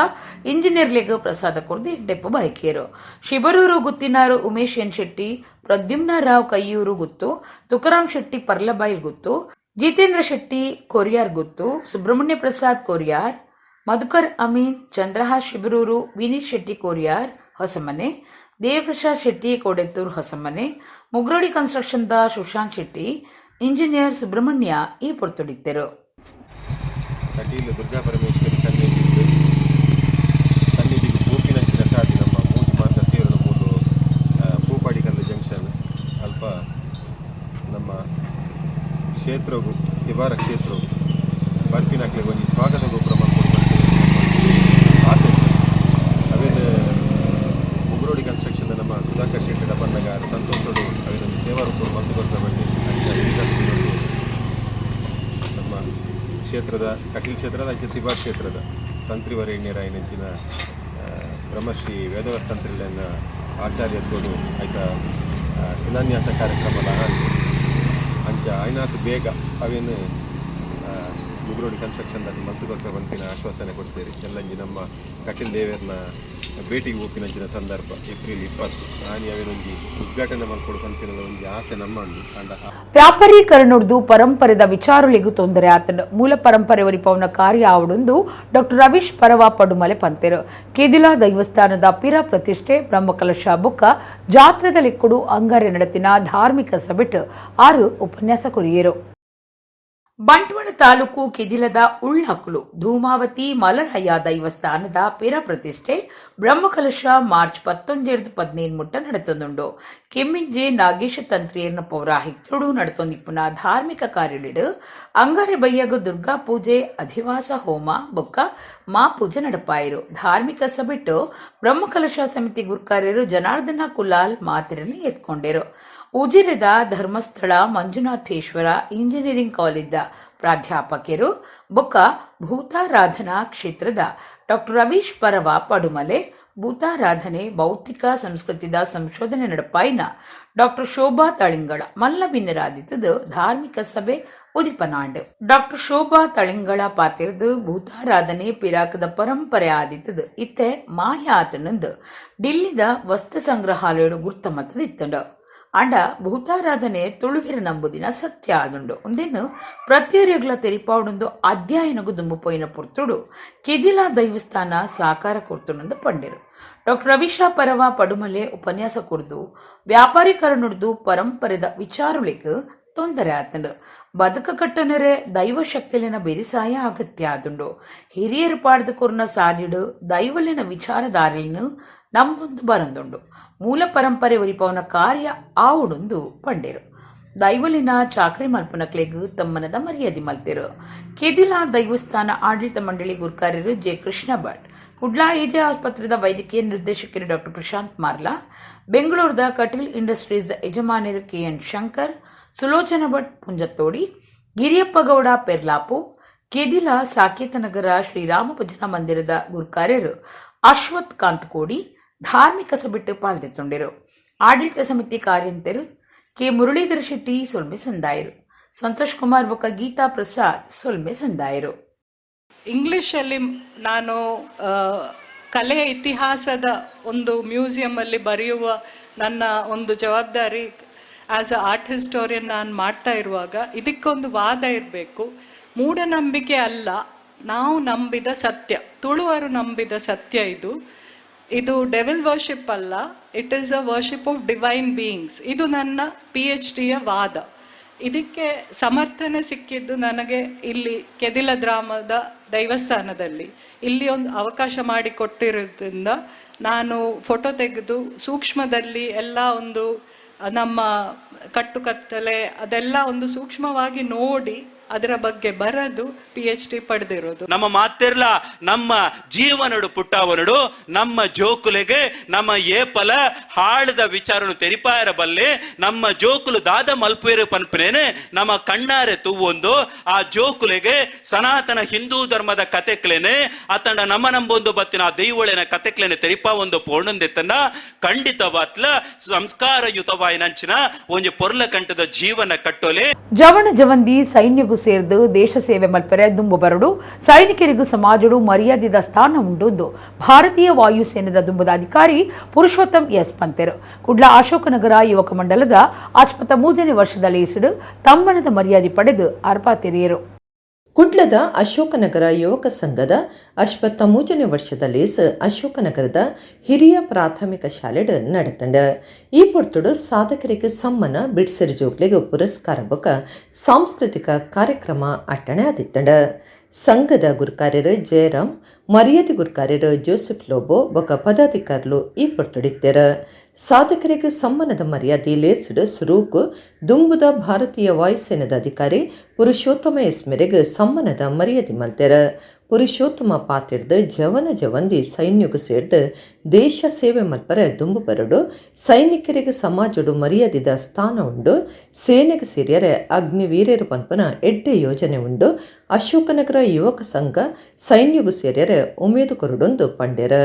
Speaker 1: ಇಂಜಿನಿಯರ್ಲೆಗ್ ಪ್ರಸಾದ ಕೊರ್ದು ಡೆಪ್ಪು ಬೈಕಿಯರು. ಶಿಬರೂರು ಗುತ್ತಿನಾರು ಉಮೇಶ್ ಎನ್ ಶೆಟ್ಟಿ, ಪ್ರದ್ಯುಮ್ನ ರಾವ್ ಕೈಯೂರು ಗುತ್ತು, ತುಕಾರಾಮ್ ಶೆಟ್ಟಿ ಪರ್ಲಬೈಲ್ ಗುತ್ತು, Jitendra Shetty Koriyar Guttu, Subrahmanya Prasad Koriyar, Madhukar Amin, Chandrahas Shibaroor, Vineet Shetty Koriyar Hosamane, Devaprasad Shetty Kodettur Hosamane, Mugrodi construction the Sushant Shetty, engineer Subrahmanya ಈ ಪೊರ್ತುಡಿದ್ದರು.
Speaker 7: ಕಟೀಲು ದುರ್ಗಾ ಪರಮೇಶ್ವರಿ ಸನ್ನಿಧಿದ್ದು
Speaker 11: ಕ್ಷೇತ್ರಗು, ತಿಬಾರ ಕ್ಷೇತ್ರಗು ಬರ್ಪಿನಕ್ಲೆಗ್ ಒಂಜಿ ಸ್ವಾಗತ ಗೊಬ್ಬರ ಮಲ್ಪೊಡು ಪನ್ಪಿನ ಆಸೆ. ಅವೇನು ಮುಗುರೋಡಿ ಕನ್ಸ್ಟ್ರಕ್ಷನ್ ನಮ್ಮ ಸುಧಾಕರ್ ಶೆಟ್ಟಿ ಪನ್ನಗ ಸಂತೋಷಡು ಅವೇನೊಂದು ಸೇವಾ ರೂಪ ಮಲ್ತು ಕೊರ್ತ ಬನ್ನಿ. ಅಂಚ ನಮ್ಮ ಕ್ಷೇತ್ರದ, ಕಟೀಲ್ ಕ್ಷೇತ್ರದ ಅಂಚ ತಿಬಾರ್ ಕ್ಷೇತ್ರದ ತಂತ್ರಿವರೇಣ್ಯರಾಯಿನಂಚಿನ ಬ್ರಹ್ಮಶ್ರೀ ವೇದವ್ಯಾಸ ತಂತ್ರಿಲೆನ ಆಚಾರ್ಯತ್ವಡು ಐತ ಶಿಲಾನ್ಯಾಸ ಕಾರ್ಯಕ್ರಮದ ಅಂಚ ಆಯ್ನಾತ್ ಬೇಗ ಅವೇನು ಮುಗುರೋಡಿ ಕನ್ಸ್ಟ್ರಕ್ಷನ್ ಮಲ್ತು ಕೊರ್ತ ಪನ್ಪಿನ ಆಶ್ವಾಸನೆ ಕೊಡ್ತೇವೆ. ಎಲ್ಲಂಜಿ ನಮ್ಮ ಕಟೀಲ್ ದೇವೆರ್ನ ಭೇಟಿಗೆ ಹೋಪಿನಂಚಿನ ಸಂದರ್ಭ ಏಪ್ರಿಲ್ 20 ಆನಿ ಅವೇನೊಂಜಿ ಉದ್ಘಾಟನೆ ಮಲ್ಪೊಡು ಪನ್ಪಿನ ಒಂಜಿ ಆಸೆ ನಮ್ಮ ಉಂಡು ಅಂಡ.
Speaker 1: ವ್ಯಾಪಾರೀಕರಣದ್ದು ಪರಂಪರೆದ ವಿಚಾರಗಳಿಗೂ ತೊಂದರೆ ಆತಂಡು. ಮೂಲ ಪರಂಪರೆ ಒರಿಪವನ ಕಾರ್ಯ ಆವಡುಂದು ಡಾಕ್ಟರ್ ರವೀಶ್ ಪರವ ಪಡುಮಲೆ ಪಂತೆರು. ಕೇದಿಲಾ ದೈವಸ್ಥಾನದ ಪಿರ ಪ್ರತಿಷ್ಠೆ ಬ್ರಹ್ಮಕಲಶ ಬುಕ್ಕ ಜಾತ್ರೆದ ಲೆಕ್ಕುಡು ಅಂಗಾರೆ ನಡತಿನ ಧಾರ್ಮಿಕ ಸಭೆಟ್ ಆರು ಉಪನ್ಯಾಸ ಕೊರಿಯರು. ಬಂಟ್ವಾಳ ತಾಲೂಕು ಕೆದಿಲದ ಉಳ್ಳಾಕುಲು ಧೂಮಾವತಿ ಮಲರಾಯ ದೈವಸ್ಥಾನದ ಪಿರ ಪ್ರತಿಷ್ಠೆ ಬ್ರಹ್ಮಕಲಶ ಮಾರ್ಚ್ 19-15 ಮುಟ್ಟ ನಡೆತೊಂದುಂಡು. ಕೆಮ್ಮಿಂಜೆ ನಾಗೇಶ ತಂತ್ರಿಯರ್ನ ಪೌರಾಹಿತ್ಯಡು ನಡೆತೊಂದಿಪ್ಪುನ ಧಾರ್ಮಿಕ ಕಾರ್ಯಲಿಡು ಅಂಗಾರೆ ಬಯ್ಯಗು ದುರ್ಗಾ ಪೂಜೆ, ಅಧಿವಾಸ ಹೋಮ ಬೊಕ್ಕ ಮಾ ಪೂಜೆ ನಡಪಾಯರು. ಧಾರ್ಮಿಕ ಸಭೆಟ್ಟು ಬ್ರಹ್ಮಕಲಶ ಸಮಿತಿ ಗುರ್ಕಾರ್ಯರು ಜನಾರ್ದನ ಕುಲಾಲ್ ಮಾತಿರನ್ನು ಎತ್ಕೊಂಡರು. ಉಜಿರೆದ ಧರ್ಮಸ್ಥಳ ಮಂಜುನಾಥೇಶ್ವರ ಇಂಜಿನಿಯರಿಂಗ್ ಕಾಲೇಜ್ ಪ್ರಾಧ್ಯಾಪಕರು ಬೊಕ್ಕ ಭೂತಾರಾಧನಾ ಕ್ಷೇತ್ರದ ಡಾಕ್ಟರ್ ರವೀಶ್ ಪರವ ಪಡುಮಲೆ, ಭೂತಾರಾಧನೆ ಭೌತಿಕ ಸಂಸ್ಕೃತಿದ ಸಂಶೋಧನೆ ನಡಪಾಯಿನ ಡಾಕ್ಟರ್ ಶೋಭಾ ತಳಿಂಗಳ ಮಲ್ಲಬಿನ್ನರಾದಿತ್ತದು ಧಾರ್ಮಿಕ ಸಭೆ ಉದಿಪನಾಂಡ್. ಡಾಕ್ಟರ್ ಶೋಭಾ ತಳಿಂಗಳ ಪಾತಿರ್ದು ಭೂತಾರಾಧನೆ ಪಿರಾಕದ ಪರಂಪರೆ ಆದಿತ್ತದು ಇತ್ತೆ ಮಾಯ ಆತನಂದು ಡಿಲ್ಲಿದ ವಸ್ತು ಸಂಗ್ರಹಾಲಯಡು ಗುರ್ತ ಮತ್ತದಿತ್ತಂಡು. ಆಂಡ ಭೂತಾರಾಧನೆ ತುಳುವಿರ ನಂಬುದಿನ ಸತ್ಯ ಆದುಂಡು. ಒಂದೇನು ಪ್ರತಿಯೊರಿಗಳ ತೆರಿಪಾವುಡೊಂದು ಅಧ್ಯಯನಗು ದುಂಬು ಪೋಯಿನ ಪೊರ್ತುಡು ಕೆದಿಲಾ ದೈವಸ್ಥಾನ ಸಾಕಾರ ಕೊರ್ತುಂಡು ಪಂಡೆರು. ಡಾಕ್ಟರ್ ರವಿಶಾ ಪರವ ಪಡುಮಲೆ ಉಪನ್ಯಾಸ ಕೊರ್ದು ವ್ಯಾಪಾರೀಕರಣುಡ್ದು ಪರಂಪರೆದ ವಿಚಾರಗಳಿಗೆ ತೊಂದರೆ ಆತಂಡು. ಬದುಕ ಕಟ್ಟನರೆ ದೈವ ಶಕ್ತಿಲಿನ ಬೆರಿಸಾಯ ಅಗತ್ಯ ಆದುಂಡು. ಹಿರಿಯರು ಪಾಡ್ದು ಕೊರ್ನ ಸಾದಿಡು ದೈವಲಿನ ವಿಚಾರಧಾರೆಯನ್ನು ನಮ್ಮೊಂದು ಬರಂದುಂಡು. ಮೂಲ ಪರಂಪರೆ ಒರಿಪವನ ಕಾರ್ಯ ಆವುಡೊಂದು ಪಂಡೆರು. ದೈವಲಿನ ಚಾಕ್ರಿ ಮಲ್ಪನಕ್ಲೆಗ್ ತಮ್ಮನದ ಮರ್ಯಾದೆ ಮಲ್ತೆರು. ಕೆದಿಲಾ ದೈವಸ್ಥಾನ ಆಡಳಿತ ಮಂಡಳಿ ಗುರ್ಕಾರ್ಯರು ಜೆ ಕೃಷ್ಣ ಭಟ್, ಕುಡ್ಲಾ ಎಜೆ ಆಸ್ಪತ್ರೆದ ವೈದ್ಯಕೀಯ ನಿರ್ದೇಶಕರು ಡಾಕ್ಟರ್ ಪ್ರಶಾಂತ್ ಮಾರ್ಲಾ, ಬೆಂಗಳೂರದ ಕಟೀಲ್ ಇಂಡಸ್ಟ್ರೀಸ್ ಯಜಮಾನರು ಕೆಎನ್ ಶಂಕರ್, ಸುಲೋಚನ ಭಟ್ ಪುಂಜತ್ತೋಡಿ, ಗಿರಿಯಪ್ಪಗೌಡ ಪೆರ್ಲಾಪು, ಕೆದಿಲ ಸಾಕೇತನಗರ ಶ್ರೀರಾಮ ಭಜನಾ ಮಂದಿರದ ಗುರ್ಕಾರ್ಯರು ಅಶ್ವಥ್ ಕಾಂತಕೋಡಿ ಧಾರ್ಮಿಕ ಸಭೆಟ್ಟು ಪಾಲ್ದೆತ್ತೊಂಡಿರು. ಆಡಳಿತ ಸಮಿತಿ ಕಾರ್ಯಂತೆರು ಕೆ ಮುರಳೀಧರ ಶೆಟ್ಟಿ ಸೊಲ್ಮೆ ಸಂದಾಯರು. ಸಂತೋಷ್ ಕುಮಾರ್ ಬೊಕ್ಕ ಗೀತಾ ಪ್ರಸಾದ್ ಸೊಲ್ಮೆ ಸಂದಾಯರು.
Speaker 12: ಇಂಗ್ಲಿಷಲ್ಲಿ ನಾನು ಕಲೆಯ ಇತಿಹಾಸದ ಒಂದು ಮ್ಯೂಸಿಯಮಲ್ಲಿ ಬರೆಯುವ ನನ್ನ ಒಂದು ಜವಾಬ್ದಾರಿ ಆ್ಯಸ್ ಅ ಆರ್ಟ್ ಹಿಸ್ಟೋರಿಯನ್ ನಾನು ಮಾಡ್ತಾ ಇರುವಾಗ ಇದಕ್ಕೊಂದು ವಾದ ಇರಬೇಕು. ಮೂಢನಂಬಿಕೆ ಅಲ್ಲ, ನಾವು ನಂಬಿದ ಸತ್ಯ, ತುಳುವರು ನಂಬಿದ ಸತ್ಯ ಇದು. ಇದು ಡೆವಿಲ್ ವರ್ಷಿಪ್ ಅಲ್ಲ, it is a worship of divine beings. ಇದು ನನ್ನ ಪಿಎಚ್ಡಿಯ ವಾದ. ಇದಕ್ಕೆ ಸಮರ್ಥನೆ ಸಿಕ್ಕಿದ್ದು ನನಗೆ ಇಲ್ಲಿ ಕೆದಿಲ ಗ್ರಾಮದ ದೈವಸ್ಥಾನದಲ್ಲಿ. ಇಲ್ಲಿ ಒಂದು ಅವಕಾಶ ಮಾಡಿ ಕೊಟ್ಟಿರೋದ್ರಿಂದ ನಾನು ಫೋಟೋ ತೆಗೆದು ಸೂಕ್ಷ್ಮದಲ್ಲಿ ಎಲ್ಲ ಒಂದು ನಮ್ಮ ಕಟ್ಟುಕತ್ತಲೆ ಅದೆಲ್ಲ ಒಂದು ಸೂಕ್ಷ್ಮವಾಗಿ ನೋಡಿ ಅದರ ಬಗ್ಗೆ ಬರೆದು ಪಿಎಚ್ಡಿ ಪಡೆದಿರೋದು.
Speaker 13: ನಮ್ಮ ಮಾತಿರ್ಲ ನಮ್ಮ ಜೀವನಡು ಪುಟ್ಟವನಡು ನಮ್ಮ ಜೋಕುಲೆಗೆ ನಮ್ಮ ಏಪಲ ಹಾಳದ ವಿಚಾರನು ತೆರಿಪಾಯರ ಬಲ್ಲೆ. ನಮ್ಮ ಜೋಕುಲು ದಾದ ಮಲ್ಪೇರು ಪನ್ಪನೇನೆ ನಮ್ಮ ಕಣ್ಣಾರೆ ತೂವೊಂದು ಆ ಜೋಕುಲೆಗೆ ಸನಾತನ ಹಿಂದೂ ಧರ್ಮದ ಕತೆಕ್ಲೇನೆ ಆತಂಡ ನಮ್ಮ ನಂಬೊಂದು ಬತ್ತಿನ ಆ ದೈವಳೆನ ಕತೆಕ್ಲೇನೆ ತೆರಿಪಾ ಒಂದು ಪೋಣಂದೆತ್ತನ ಖಂಡಿತವಾತ್ಲ ಸಂಸ್ಕಾರಯುತವಾಯಿನಂಚಿನ ಒಂಜಿ ಪೊರ್ಲ ಕಂಠದ ಜೀವನ ಕಟ್ಟೋಲೆ.
Speaker 1: ಜವಣ ಜವಂದಿ ಸೈನ್ಯಗೂ ಸೇರ್ದು ದೇಶ ಸೇವೆ ಮಲ್ಪೆರೆ ದುಂಬು ಬರಡು, ಸೈನಿಕರಿಗೂ ಸಮಾಜಡು ಮರ್ಯಾದೆದ ಸ್ಥಾನ ಉಂಡು ಭಾರತೀಯ ವಾಯುಸೇನೆದ ದುಂಬುದ ಅಧಿಕಾರಿ ಪುರುಷೋತ್ತಮ್ ಎಸ್ ಪಂತೆರು. ಕುಡ್ಲ ಅಶೋಕನಗರ ಯುವಕ ಮಂಡಲದ 63ನೇ ವರ್ಷದ ಲೇಸಿಡು ತಮ್ಮನದ ಮರ್ಯಾದೆ ಪಡೆದು ಅರ್ಪಾತೆರೆಯರು.
Speaker 14: ಕುಡ್ಲದ ಅಶೋಕನಗರ ಯುವಕ ಸಂಘದ 63ನೇ ವರ್ಷದ ಲೇಸ್ ಅಶೋಕನಗರದ ಹಿರಿಯ ಪ್ರಾಥಮಿಕ ಶಾಲೆಡ್ ನಡೆತಂಡ. ಈ ಪೊರ್ತುಡು ಸಾಧಕರಿಗೆ ಸಮ್ಮನ, ಬಿಡ್ಸರ್ ಜೋಗ್ಲಿಗೆ ಪುರಸ್ಕಾರ ಬೊಕ ಸಾಂಸ್ಕೃತಿಕ ಕಾರ್ಯಕ್ರಮ ಅಟ್ಟಣೆ ಆದಿತ್ತಂಡ. ಸಂಘದ ಗುರುಕಾರ್ಯರು ಜಯರಾಮ್, ಮರ್ಯಾದೆ ಗುರುಕಾರ್ಯರು ಜೋಸೆಫ್ ಲೋಬೋ ಬೊಕ ಪದಾಧಿಕಾರಿಲು ಈ ಪೊರ್ತುಡಿತ್ತೆರ್. ಸಾಧಕರಿಗೆ ಸಮ್ಮಾನದ ಮರ್ಯಾದೆ ಲೇಸ್ಡ್ ಸುರೂಕ್ ದುಂಬುದ ಭಾರತೀಯ ವಾಯುಸೇನದ ಅಧಿಕಾರಿ ಪುರುಷೋತ್ತಮ ಎಸ್ ಮೇರೆಗ್ ಸಮ್ಮಾನದ ಮರ್ಯಾದೆ ಮಲ್ತೆರ್. ಪುರುಷೋತ್ತಮ ಪಾತಿರ್ದ್ ಜವನ ಜವಂದಿ ಸೈನ್ಯಗ್ ಸೇರ್ದ್ ದೇಶ ಸೇವೆ ಮಲ್ಪರೆ ದುಂಬು ಬರಡು, ಸೈನಿಕರಿಗೆ ಸಮಾಜಡು ಮರ್ಯಾದಿದ ಸ್ಥಾನ ಉಂಡು, ಸೇನೆಗೆ ಸೇರಿಯರೆ ಅಗ್ನಿವೀರರು ಪನ್ಪುನ ಎಡ್ಡೆ ಯೋಜನೆ ಉಂಡು, ಅಶೋಕನಗರ ಯುವಕ ಸಂಘ ಸೈನ್ಯಗು ಸೇರಿಯರೆ ಉಮೇದು ಕೊರಡೊಂದು ಪಂಡೆರ್.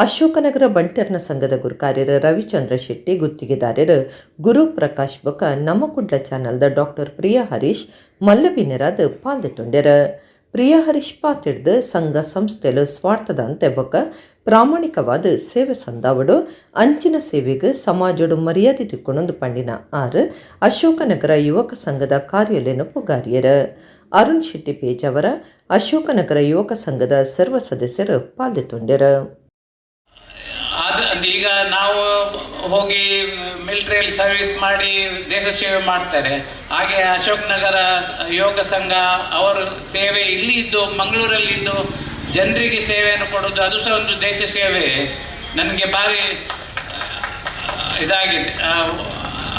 Speaker 14: ಅಶೋಕನಗರ ಬಂಟೆರ್ನ ಸಂಘದ ಗುರುಕಾರ್ಯರು ರವಿಚಂದ್ರ ಶೆಟ್ಟಿ, ಗುತ್ತಿಗೆದಾರರು ಗುರು ಪ್ರಕಾಶ್ ಬೊಕ ನಮ್ಮ ಕುಡ್ಲ ಚಾನಲ್ದ ಡಾಕ್ಟರ್ ಪ್ರಿಯಾ ಹರೀಶ್ ಮಲ್ಲಬಿನ್ನೆರಾದ್ ಪಾಲ್ದೆತೊಂಡೆರ್. ಪ್ರಿಯಾ ಹರೀಶ್ ಪಾತಿಡ್ದು ಸಂಘ ಸಂಸ್ಥೆಲು ಸ್ವಾರ್ಥದಂತೆ ಬೊಕ ಪ್ರಾಮಾಣಿಕವಾದ ಸೇವೆ ಸಂದಾವಡು, ಅಂಚಿನ ಸೇವೆಗೆ ಸಮಾಜಡು ಮರ್ಯಾದೆ ತಿಕ್ಕೊಂದು ಪಂಡಿನ ಆರ್ ಅಶೋಕನಗರ ಯುವಕ ಸಂಘದ ಕಾರ್ಯಾಲಯನ ಪುಗಾರಿಯರು. ಅರುಣ್ ಶೆಟ್ಟಿ ಪೇಜಾವರ ಅಶೋಕನಗರ ಯುವಕ ಸಂಘದ ಸರ್ವ ಸದಸ್ಯರು ಪಾಲ್ದೆತೊಂಡೆರು.
Speaker 15: ಅದು ಈಗ ನಾವು ಹೋಗಿ ಮಿಲಿಟರಿಯಲ್ಲಿ ಸರ್ವಿಸ್ ಮಾಡಿ ದೇಶ ಸೇವೆ ಮಾಡ್ತಾರೆ. ಹಾಗೆ ಅಶೋಕ್ ನಗರ ಯುವಕ ಸಂಘ ಅವರು ಸೇವೆ ಇಲ್ಲಿ ಇದ್ದು, ಮಂಗಳೂರಲ್ಲಿ ಇದ್ದು ಜನರಿಗೆ ಸೇವೆಯನ್ನು ಕೊಡೋದು, ಅದು ಸಹ ಒಂದು ದೇಶ ಸೇವೆ. ನನಗೆ ಭಾರಿ ಇದಾಗಿದೆ,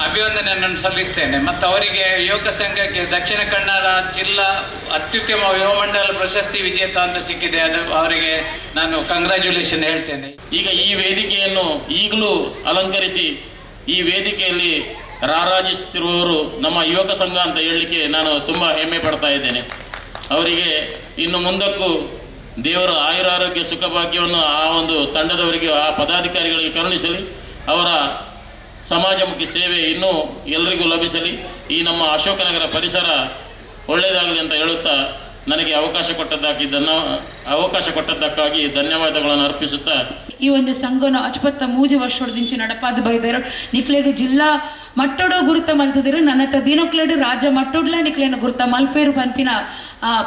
Speaker 15: ಅಭಿವಂದನೆಯನ್ನು ಸಲ್ಲಿಸ್ತೇನೆ. ಮತ್ತು ಅವರಿಗೆ ಯುವಕ ಸಂಘಕ್ಕೆ ದಕ್ಷಿಣ ಕನ್ನಡ ಜಿಲ್ಲಾ ಅತ್ಯುತ್ತಮ ಯುವಮಂಡಲ ಪ್ರಶಸ್ತಿ ವಿಜೇತ ಅಂತ ಸಿಕ್ಕಿದೆ. ಅದು ಅವರಿಗೆ ನಾನು ಕಂಗ್ರ್ಯಾಚುಲೇಷನ್ ಹೇಳ್ತೇನೆ.
Speaker 16: ಈಗ ಈ ವೇದಿಕೆಯನ್ನು ಈಗಲೂ ಅಲಂಕರಿಸಿ ಈ ವೇದಿಕೆಯಲ್ಲಿ ರಾರಾಜಿಸುತ್ತಿರುವವರು ನಮ್ಮ ಯುವಕ ಸಂಘ ಅಂತ ಹೇಳಲಿಕ್ಕೆ ನಾನು ತುಂಬ ಹೆಮ್ಮೆ ಪಡ್ತಾ ಇದ್ದೇನೆ. ಅವರಿಗೆ ಇನ್ನು ಮುಂದಕ್ಕೂ ದೇವರು ಆಯುರಾರೋಗ್ಯ ಸುಖಭಾಗ್ಯವನ್ನು ಆ ಒಂದು ತಂಡದವರಿಗೆ, ಆ ಪದಾಧಿಕಾರಿಗಳಿಗೆ ಕರುಣಿಸಲಿ. ಅವರ ಸಮಾಜಮುಖಿ ಸೇವೆ ಇನ್ನೂ ಎಲ್ರಿಗೂ ಲಭಿಸಲಿ. ಈ ನಮ್ಮ ಅಶೋಕನಗರ ಪರಿಸರ ಒಳ್ಳೆಯದಾಗಲಿ ಅಂತ ಹೇಳುತ್ತಾ ನನಗೆ ಅವಕಾಶ ಕೊಟ್ಟದ್ದಕ್ಕಾಗಿ ಧನ್ಯವಾದಗಳನ್ನು ಅರ್ಪಿಸುತ್ತಾ,
Speaker 17: ಈ ಒಂದು ಸಂಘನ 63 ವರ್ಷದಿಂದ ನಡಪಾದ ಬೈದರು. ನಿಕ್ಲೆಗ್ ಜಿಲ್ಲಾ ಮಟ್ಟೋಡು ಗುರುತ ಮಲ್ತದಿರು, ನನ್ನತ್ತ ದಿನಕ್ಲೆಡು ರಾಜ್ಯ ಮಟ್ಟೋಡ್ಲ ನಿಕ್ಲೇನ ಗುರುತ ಮಲ್ಪೇರು ಪನ್ಪಿನ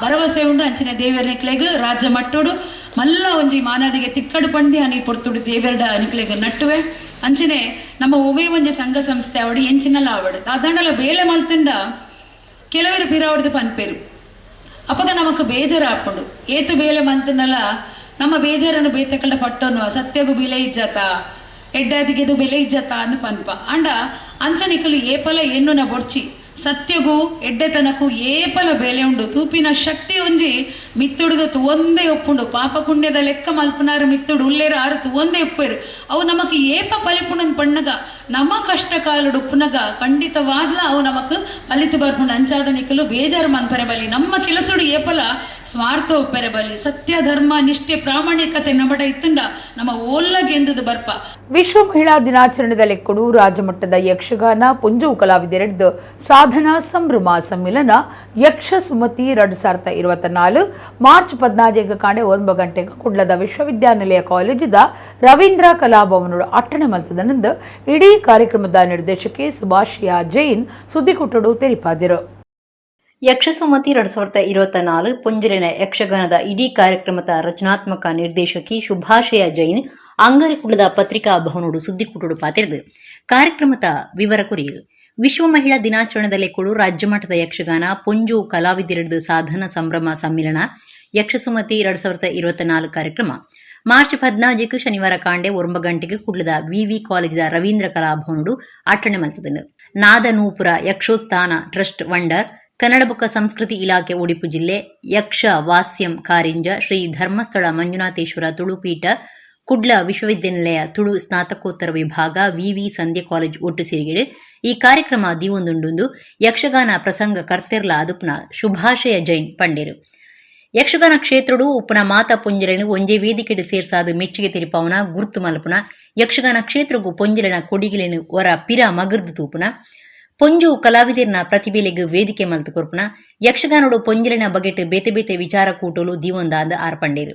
Speaker 17: ಭರವಸೆ ಉಂಡು. ಅಂಚಿನ ದೇವರ ನಿಕ್ಲೆಗ್ ರಾಜ್ಯ ಮಟ್ಟೋಡು ಮಲ್ಲ ಒಂಜಿ ಮಾನಾದಿಗೆ ತಿಕ್ಕಡು ಪಂಡಿ ಅನಿ ಪೊರ್ತುಡು ದೇವರಡ ನಿಕ್ಲೆಗ್ ನಟ್ಟುವೆ. ಅಂಚನೆ ನಮ್ಮ ಒವೇ ಒಂಜಿ ಸಂಘ ಸಂಸ್ಥೆ ಅವಡು ಎಂಚಿನಲ್ಲ ಅವಡು ದಾದಾಂಡಲ ಬೇಲೆ ಮಲ್ತಂಡ ಕೆಲವರು ಪಿರಾವಡ್ದು ಪನ್ಪೇರು. ಅಪ್ಪಗ ನಮಕ್ ಬೇಜಾರು ಹಾಕೊಂಡು ಏತು ಬೇಲೆ ಮಂತನಲ್ಲ ನಮ್ಮ ಬೇಜಾರನ್ನು ಬೇತಕಂಡ ಪಟ್ಟನು ಸತ್ಯಗೂ ಬೆಲೆ ಇಜ್ಜಾತ ಎಡ್ಡಾದಿಗೆದು ಬೆಲೆ ಇಜ್ಜಾತ ಅಂದ್ ಪನ್ಪ. ಅಂಡ ಅಂಚನಿಕಲು ಏಪಲ ಎನ್ನುನ ಬೊಡ್ಚಿ ಸತ್ಯಗೂ ಎಡ್ಡೆತನಕ್ಕೂ ಏಪಲ ಬೆಲೆ ಉಂಡು. ತೂಪಿನ ಶಕ್ತಿ ಒಂಜಿ ಮಿತ್ತುಡುದು ತುವಂದೇ ಒಪ್ಪುಂಡು. ಪಾಪ ಪುಣ್ಯದ ಲೆಕ್ಕ ಮಲ್ಪನಾರು ಮಿತ್ತುಡು ಉಲ್ಲೇರು ಆರು ತುವಂದೇ ಒಪ್ಪೇರು. ಅವು ನಮಕ್ ಏಪ ಪಲಿಪುಣನ್ ಪಣ್ಣಗ ನಮ್ಮ ಕಷ್ಟ ಕಾಲುಡು ಉಪ್ಪುನಗ ಖಂಡಿತವಾದ್ಲ ಅವು ನಮಕ್ ಪಲಿತು ಬರ್ಪುಂಡು. ಅಂಚಾದ ನಿಕಲು ಬೇಜಾರು ಮನ್ಪರೆ ಬಲಿ, ನಮ್ಮ ಕೆಲಸುಡು ಏಪಲ ಸ್ವಾರ್ಥ ಒಪ್ಪೆರೆ ಬಲಿ, ಸತ್ಯ ಧರ್ಮ ನಿಷ್ಠೆ ಪ್ರಾಮಾಣಿಕತೆ ನಮಡ ಇತ್ತಂಡ ನಮ್ಮ ಓಲ್ಲಗೆಂದುದು ಬರ್ಪ.
Speaker 1: ವಿಶ್ವ ಮಹಿಳಾ ದಿನಾಚರಣೆದಲ್ಲಿ ಕೊಡು ರಾಜ್ಯಮಟ್ಟದ ಯಕ್ಷಗಾನ ಪುಂಜವು ಕಲಾವಿದರೆಡ್ದು ಸಾಧನಾ ಸಂಭ್ರಮ ಸಮ್ಮಿಲನ ಯಕ್ಷ ಸುಮತಿ 2024 ಮಾರ್ಚ್ 14 ಕಾಂಡೆ 9 ಗಂಟೆಗೆ ಕುಡ್ಲದ ವಿಶ್ವವಿದ್ಯಾನಿಲಯ ಕಾಲೇಜಿದ ರವೀಂದ್ರ ಕಲಾಭವನೋಡು ಅಟ್ಟಣೆ ಮಲ್ತದನಂದು ಇಡೀ ಕಾರ್ಯಕ್ರಮದ ನಿರ್ದೇಶಕಿ ಸುಭಾಷಿಯಾ ಜೈನ್ ಸುದ್ದಿಕೂಟಡು ತೆರಿಪಾದಿರು.
Speaker 2: ಯಕ್ಷಸುಮತಿ 2024 ಪುಂಜಲಿನ ಯಕ್ಷಗಾನದ ಇಡೀ ಕಾರ್ಯಕ್ರಮದ ರಚನಾತ್ಮಕ ನಿರ್ದೇಶಕಿ ಶುಭಾಶಯ ಜೈನ್ ಅಂಗರಿಕುಳದ ಪತ್ರಿಕಾ ಭವನೋಡು ಸುದ್ದಿಕೂಟುಡು ಪಾತಿರಿದು ಕಾರ್ಯಕ್ರಮದ ವಿವರ ಕುರಿಯರು. ವಿಶ್ವ ಮಹಿಳಾ ದಿನಾಚರಣೆದಲ್ಲಿ ಕೂಡ ರಾಜ್ಯಮಟ್ಟದ ಯಕ್ಷಗಾನ ಪುಂಜು ಕಲಾವಿದರದು ಸಾಧನ ಸಂಭ್ರಮ ಸಮ್ಮಿಲನ ಯಕ್ಷಸುಮತಿ 2024 ಕಾರ್ಯಕ್ರಮ ಮಾರ್ಚ್ 14 ಶನಿವಾರ ಕಾಂಡೆ 9 ಗಂಟೆಗೆ ಕುಡ್ಲದ ವಿವಿ ಕಾಲೇಜಿದ ರವೀಂದ್ರ ಕಲಾಭವನೋಡು ಅಟ್ಟಣೆ ಮಲ್ತದನು. ನಾದನೂಪುರ ಯಕ್ಷೋತ್ಥಾನ ಟ್ರಸ್ಟ್ ವಂಡರ್, ಕನ್ನಡ ಬೊಕ್ಕ ಸಂಸ್ಕೃತಿ ಇಲಾಖೆ ಒಡಿಪು ಜಿಲ್ಲೆ, ಯಕ್ಷ ವಾಸ್ಯಂ ಕಾರಿಂಜ, ಶ್ರೀ ಧರ್ಮಸ್ಥಳ ಮಂಜುನಾಥೇಶ್ವರ ತುಳುಪೀಠ, ಕುಡ್ಲ ವಿಶ್ವವಿದ್ಯಾನಿಲಯ ತುಳು ಸ್ನಾತಕೋತ್ತರ ವಿಭಾಗ, ವಿವಿ ಸಂಧ್ಯಾ ಕಾಲೇಜ್ ಒಟ್ಟು ಸಿರಿಗೆಡು ಈ ಕಾರ್ಯಕ್ರಮ ದಿವೊಂದುಂಡುಂದು ಯಕ್ಷಗಾನ ಪ್ರಸಂಗ ಕರ್ತೆರ್ಲ ಅದುಪ್ನ ಶುಭಾಶಯ ಜೈನ್ ಪಂಡೇರು. ಯಕ್ಷಗಾನ ಕ್ಷೇತ್ರಡು ಉಪ್ಪುನ ಮಾತಾ ಪೊಂಜಲೆನು ಒಂಜೆ ವೇದಿಕೆಡು ಸೇರ್ಸಾದು ಮೆಚ್ಚುಗೆ ತೆರಿಪಾವನ ಗುರ್ತು ಮಲ್ಪುನ ಯಕ್ಷಗಾನ ಕ್ಷೇತ್ರಗು ಪೊಂಜಲೆನ ಕೊಡಿಗಿಲೆನು ಒರ ಪಿರ ಮಗರ್ದು ತೂಪುನ ಪೊಂಜು ಕಲಾವಿದರ್ನ ಪ್ರತಿಭೆಲೆಗ್ ವೇದಿಕೆ ಮಲ್ತು ಕೊರ್ಪುನ ಯಕ್ಷಗಾನೋಡು ಪೊಂಜಲೆನ ಬಗೆಟ್ ಬೇತೆ ಬೇತೆ ವಿಚಾರ ಕೂಟಲು ದಿವೊಂದಾಂದ್ ಆರ್ ಪಂಡೇರು.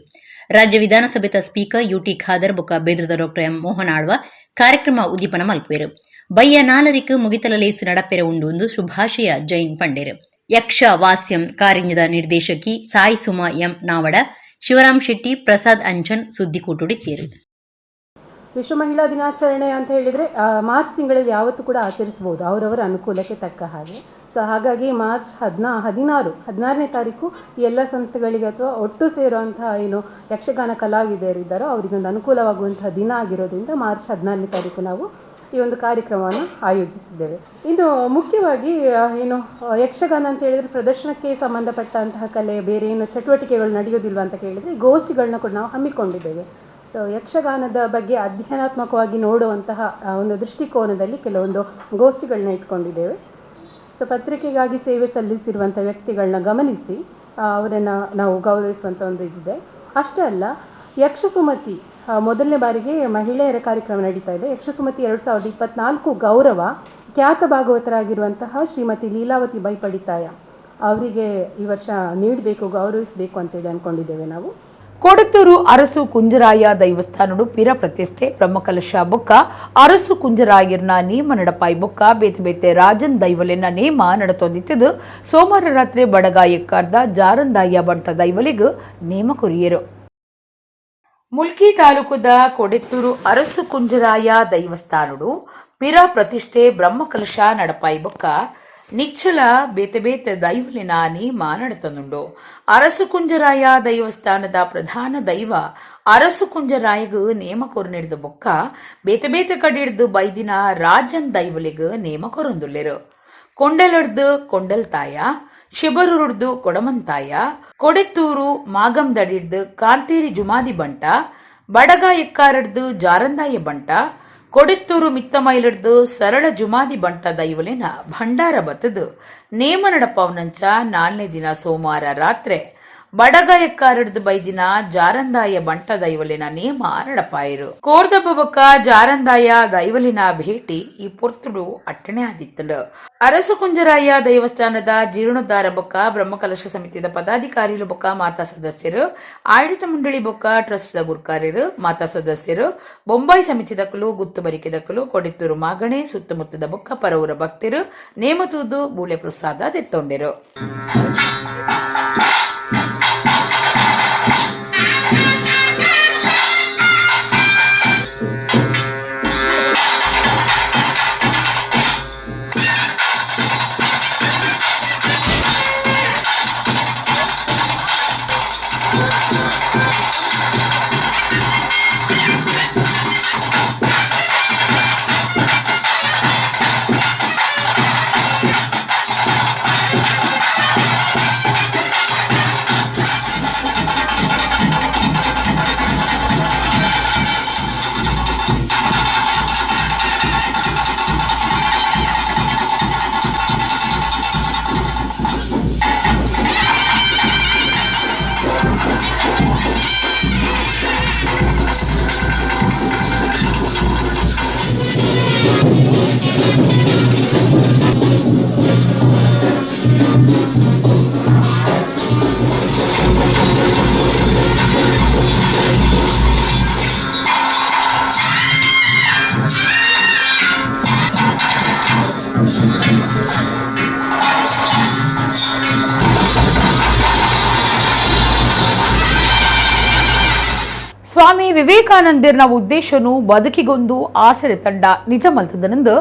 Speaker 2: ರಾಜ್ಯ ವಿಧಾನಸಭೆತ ಸ್ಪೀಕರ್ ಯುಟಿ ಖಾದರ್ ಬೊಕ್ಕ ಬೇದ್ರದ ಡಾಕ್ಟರ್ ಎಂ ಮೋಹನ್ ಆಳ್ವ ಕಾರ್ಯಕ್ರಮ ಉದ್ದೀಪನ ಮಲ್ಪುವೆರು. ಬಯ್ಯ 4ಕ್ಕೆ ಮುಗಿತಲ ಲೇಸು ನಡಪೆರೆ ಉಂಡು ಶುಭಾಶಯ ಜೈನ್ ಪಂಡೇರು. ಯಕ್ಷ ವಾಸ್ಯಂ ಕಾರಿಂಜದ ನಿರ್ದೇಶಕಿ ಸಾಯಿ ಸುಮಾ ಎಂ ನಾವಡ, ಶಿವರಾಮ್ ಶೆಟ್ಟಿ, ಪ್ರಸಾದ್ ಅಂಚನ್ ಸುದ್ದಿಕೂಟುಡಿತ್ತೀರು.
Speaker 18: ವಿಶ್ವ ಮಹಿಳಾ ದಿನಾಚರಣೆ ಅಂತ ಹೇಳಿದರೆ ಮಾರ್ಚ್ ತಿಂಗಳಲ್ಲಿ ಯಾವತ್ತೂ ಕೂಡ ಆಚರಿಸ್ಬೋದು ಅವರವರ ಅನುಕೂಲಕ್ಕೆ ತಕ್ಕ ಹಾಗೆ. ಸೊ ಹಾಗಾಗಿ ಮಾರ್ಚ್ 16ನೇ ತಾರೀಕು ಈ ಎಲ್ಲ ಸಂಸ್ಥೆಗಳಿಗೆ ಅಥವಾ ಒಟ್ಟು ಸೇರುವಂತಹ ಏನು ಯಕ್ಷಗಾನ ಕಲಾವಿದರಿದ್ದಾರೋ ಅವರಿಗೊಂದು ಅನುಕೂಲವಾಗುವಂತಹ ದಿನ ಆಗಿರೋದ್ರಿಂದ ಮಾರ್ಚ್ 16ನೇ ತಾರೀಕು ನಾವು ಈ ಒಂದು ಕಾರ್ಯಕ್ರಮವನ್ನು ಆಯೋಜಿಸಿದ್ದೇವೆ. ಇನ್ನು ಮುಖ್ಯವಾಗಿ ಏನು ಯಕ್ಷಗಾನ ಅಂತ ಹೇಳಿದರೆ ಪ್ರದರ್ಶನಕ್ಕೆ ಸಂಬಂಧಪಟ್ಟಂತಹ ಕಲೆ, ಬೇರೆ ಏನು ಚಟುವಟಿಕೆಗಳು ನಡೆಯೋದಿಲ್ವ ಅಂತ ಕೇಳಿದರೆ ಗೋಷ್ಠಿಗಳನ್ನ ಕೂಡ ನಾವು ಹಮ್ಮಿಕೊಂಡಿದ್ದೇವೆ. ಸೊ ಯಕ್ಷಗಾನದ ಬಗ್ಗೆ ಅಧ್ಯಯನಾತ್ಮಕವಾಗಿ ನೋಡುವಂತಹ ಒಂದು ದೃಷ್ಟಿಕೋನದಲ್ಲಿ ಕೆಲವೊಂದು ಗೋಷ್ಠಿಗಳನ್ನ ಇಟ್ಕೊಂಡಿದ್ದೇವೆ. ಸೊ ಪತ್ರಿಕೆಗಾಗಿ ಸೇವೆ ಸಲ್ಲಿಸಿರುವಂಥ ವ್ಯಕ್ತಿಗಳನ್ನ ಗಮನಿಸಿ ಅವರನ್ನು ನಾವು ಗೌರವಿಸುವಂಥ ಒಂದು ಇದಿದೆ. ಅಷ್ಟೇ ಅಲ್ಲ, ಯಕ್ಷಸುಮತಿ ಮೊದಲನೇ ಬಾರಿಗೆ ಮಹಿಳೆಯರ ಕಾರ್ಯಕ್ರಮ ನಡೀತಾ ಇದೆ. ಯಕ್ಷಸುಮತಿ 2024 ಗೌರವ ಖ್ಯಾತ ಭಾಗವತರಾಗಿರುವಂತಹ ಶ್ರೀಮತಿ ಲೀಲಾವತಿ ಬೈಪಡಿತಾಯ ಅವರಿಗೆ ಈ ವರ್ಷ ನೀಡಬೇಕು, ಗೌರವಿಸಬೇಕು ಅಂತೇಳಿ ಅಂದ್ಕೊಂಡಿದ್ದೇವೆ ನಾವು.
Speaker 1: ಕೊಡತೂರು ಅರಸು ಕುಂಜರಾಯ ದೈವಸ್ಥಾನಡು ಪಿರ ಪ್ರತಿಷ್ಠೆ ಬ್ರಹ್ಮಕಲಶ ಬೊಕ್ಕ ಅರಸು ಕುಂಜರಾಯರ್ನ ನೇಮ ನಡಪಾಯಿ ಬೊಕ್ಕ ಬೇತೆ ಬೇತೆ ರಾಜನ್ ದೈವಲೆನ ನೇಮ ನಡತೊಂದಿತ್ತದು. ಸೋಮವಾರ ರಾತ್ರಿ ಬಡಗಾಯಕ್ಕಾರ್ದ ಜಾರಂದಾಯ ಬಂಟ ದೈವಲಿಗೂ ನೇಮ ಕೊರಿಯರು. ಮುಲ್ಕಿ ತಾಲೂಕುದ ಕೊಡೆತ್ತೂರು ಅರಸು ಕುಂಜರಾಯ ದೈವಸ್ಥಾನಡು ಪಿರ ಪ್ರತಿಷ್ಠೆ ಬ್ರಹ್ಮಕಲಶ ನಡಪಾಯಿ ಬೊಕ್ಕ ನಿಚ್ಚಲ ಬೇತೆ ಬೇತೆ ದೈವಲಿನ ನೇಮ ನಡತನುಂಡು. ಅರಸು ಕುಂಜರಾಯ ದೈವಸ್ಥಾನದ ಪ್ರಧಾನ ದೈವ ಅರಸು ಕುಂಜರಾಯಗು ನೇಮ ಕೊರು ಬೊಕ್ಕ ಬೇತೆ ಬೇತೆ ಕಡಿಡ್ದು ಬೈದಿನ ರಾಜನ್ ದೈವಲಿಗು ನೇಮ ಕೊರೊಂದುಲ್ಲೆರು. ಕೊಂಡಲಡ್ದು ಕೊಂಡಲ್ತಾಯ, ಶಿಬರೂರುಡ್ದು ಕೊಡಮಂತಾಯ, ಕೊಡೆತ್ತೂರು ಮಾಗಂದಡಿಡ್ದು ಕಾಂತೇರಿ ಜುಮಾದಿ ಬಂಟ, ಬಡಗ ಎಕ್ಕಾರಡ್ದು ಜಾರಂದಾಯ ಬಂಟ, ಕೊಡೆತ್ತೂರು ಮಿತ್ತಮೈಲಡ್ದು ಸರಳ ಜುಮಾದಿ ಬಂಟ ದೈವಲಿನ ಭಂಡಾರ ಬತ್ತದು ನೇಮ ನಡಪವನಂಚ ನಾಲ್ನೇ ದಿನ ಸೋಮವಾರ ರಾತ್ರಿ ಬಡಗ ಎಕ್ಕಾರಡ್ದು ಬೈದಿನ ಜಾರಂದಾಯ ಬಂಟ ದೈವಲಿನ ನೇಮ ನಡಪಾಯರು. ಕೋರ್ದಬ್ಬ ಜಾರಂದಾಯ ದೈವಲಿನ ಭೇಟಿ ಈ ಪೊರ್ತುಡು ಅಟ್ಟಣೆ ಆದಿತ್ತಲು. ಅರಸು ಕುಂಜರಾಯ ದೇವಸ್ಥಾನದ ಜೀರ್ಣೋದ್ಧಾರ ಬೊಕ್ಕ ಬ್ರಹ್ಮಕಲಶ ಸಮಿತಿದ ಪದಾಧಿಕಾರಿಲು ಬೊಕ್ಕ ಮಾತಾ ಸದಸ್ಯರು, ಆಡಳಿತ ಮಂಡಳಿ ಬೊಕ್ಕ ಟ್ರಸ್ಟ್ ಗುರ್ಕಾರ್ಯರು, ಮಾತಾ ಸದಸ್ಯರು, ಬೊಂಬಾಯಿ ಸಮಿತಿದಕ್ಕಲು, ಗುತ್ತು ಬರಿಕೆದಕ್ಕಲು, ಕೊಡಿತ್ತೂರು ಮಾಗಣೆ ಸುತ್ತಮುತ್ತದ ಬೊಕ್ಕ ಪರವೂರ ಭಕ್ತರು ನೇಮತೂದು ಬೂಳೆ ಪ್ರಸಾದ ತೆತ್ತೊಂಡೆರು. ಸ್ವಾಮಿ ವಿವೇಕಾನಂದರ್ನ ಉದ್ದೇಶನು ಬದುಕಿಗೊಂದು ಆಸರೆ ತಂಡ ನಿಜ ಮಲ್ತದನೆಂದು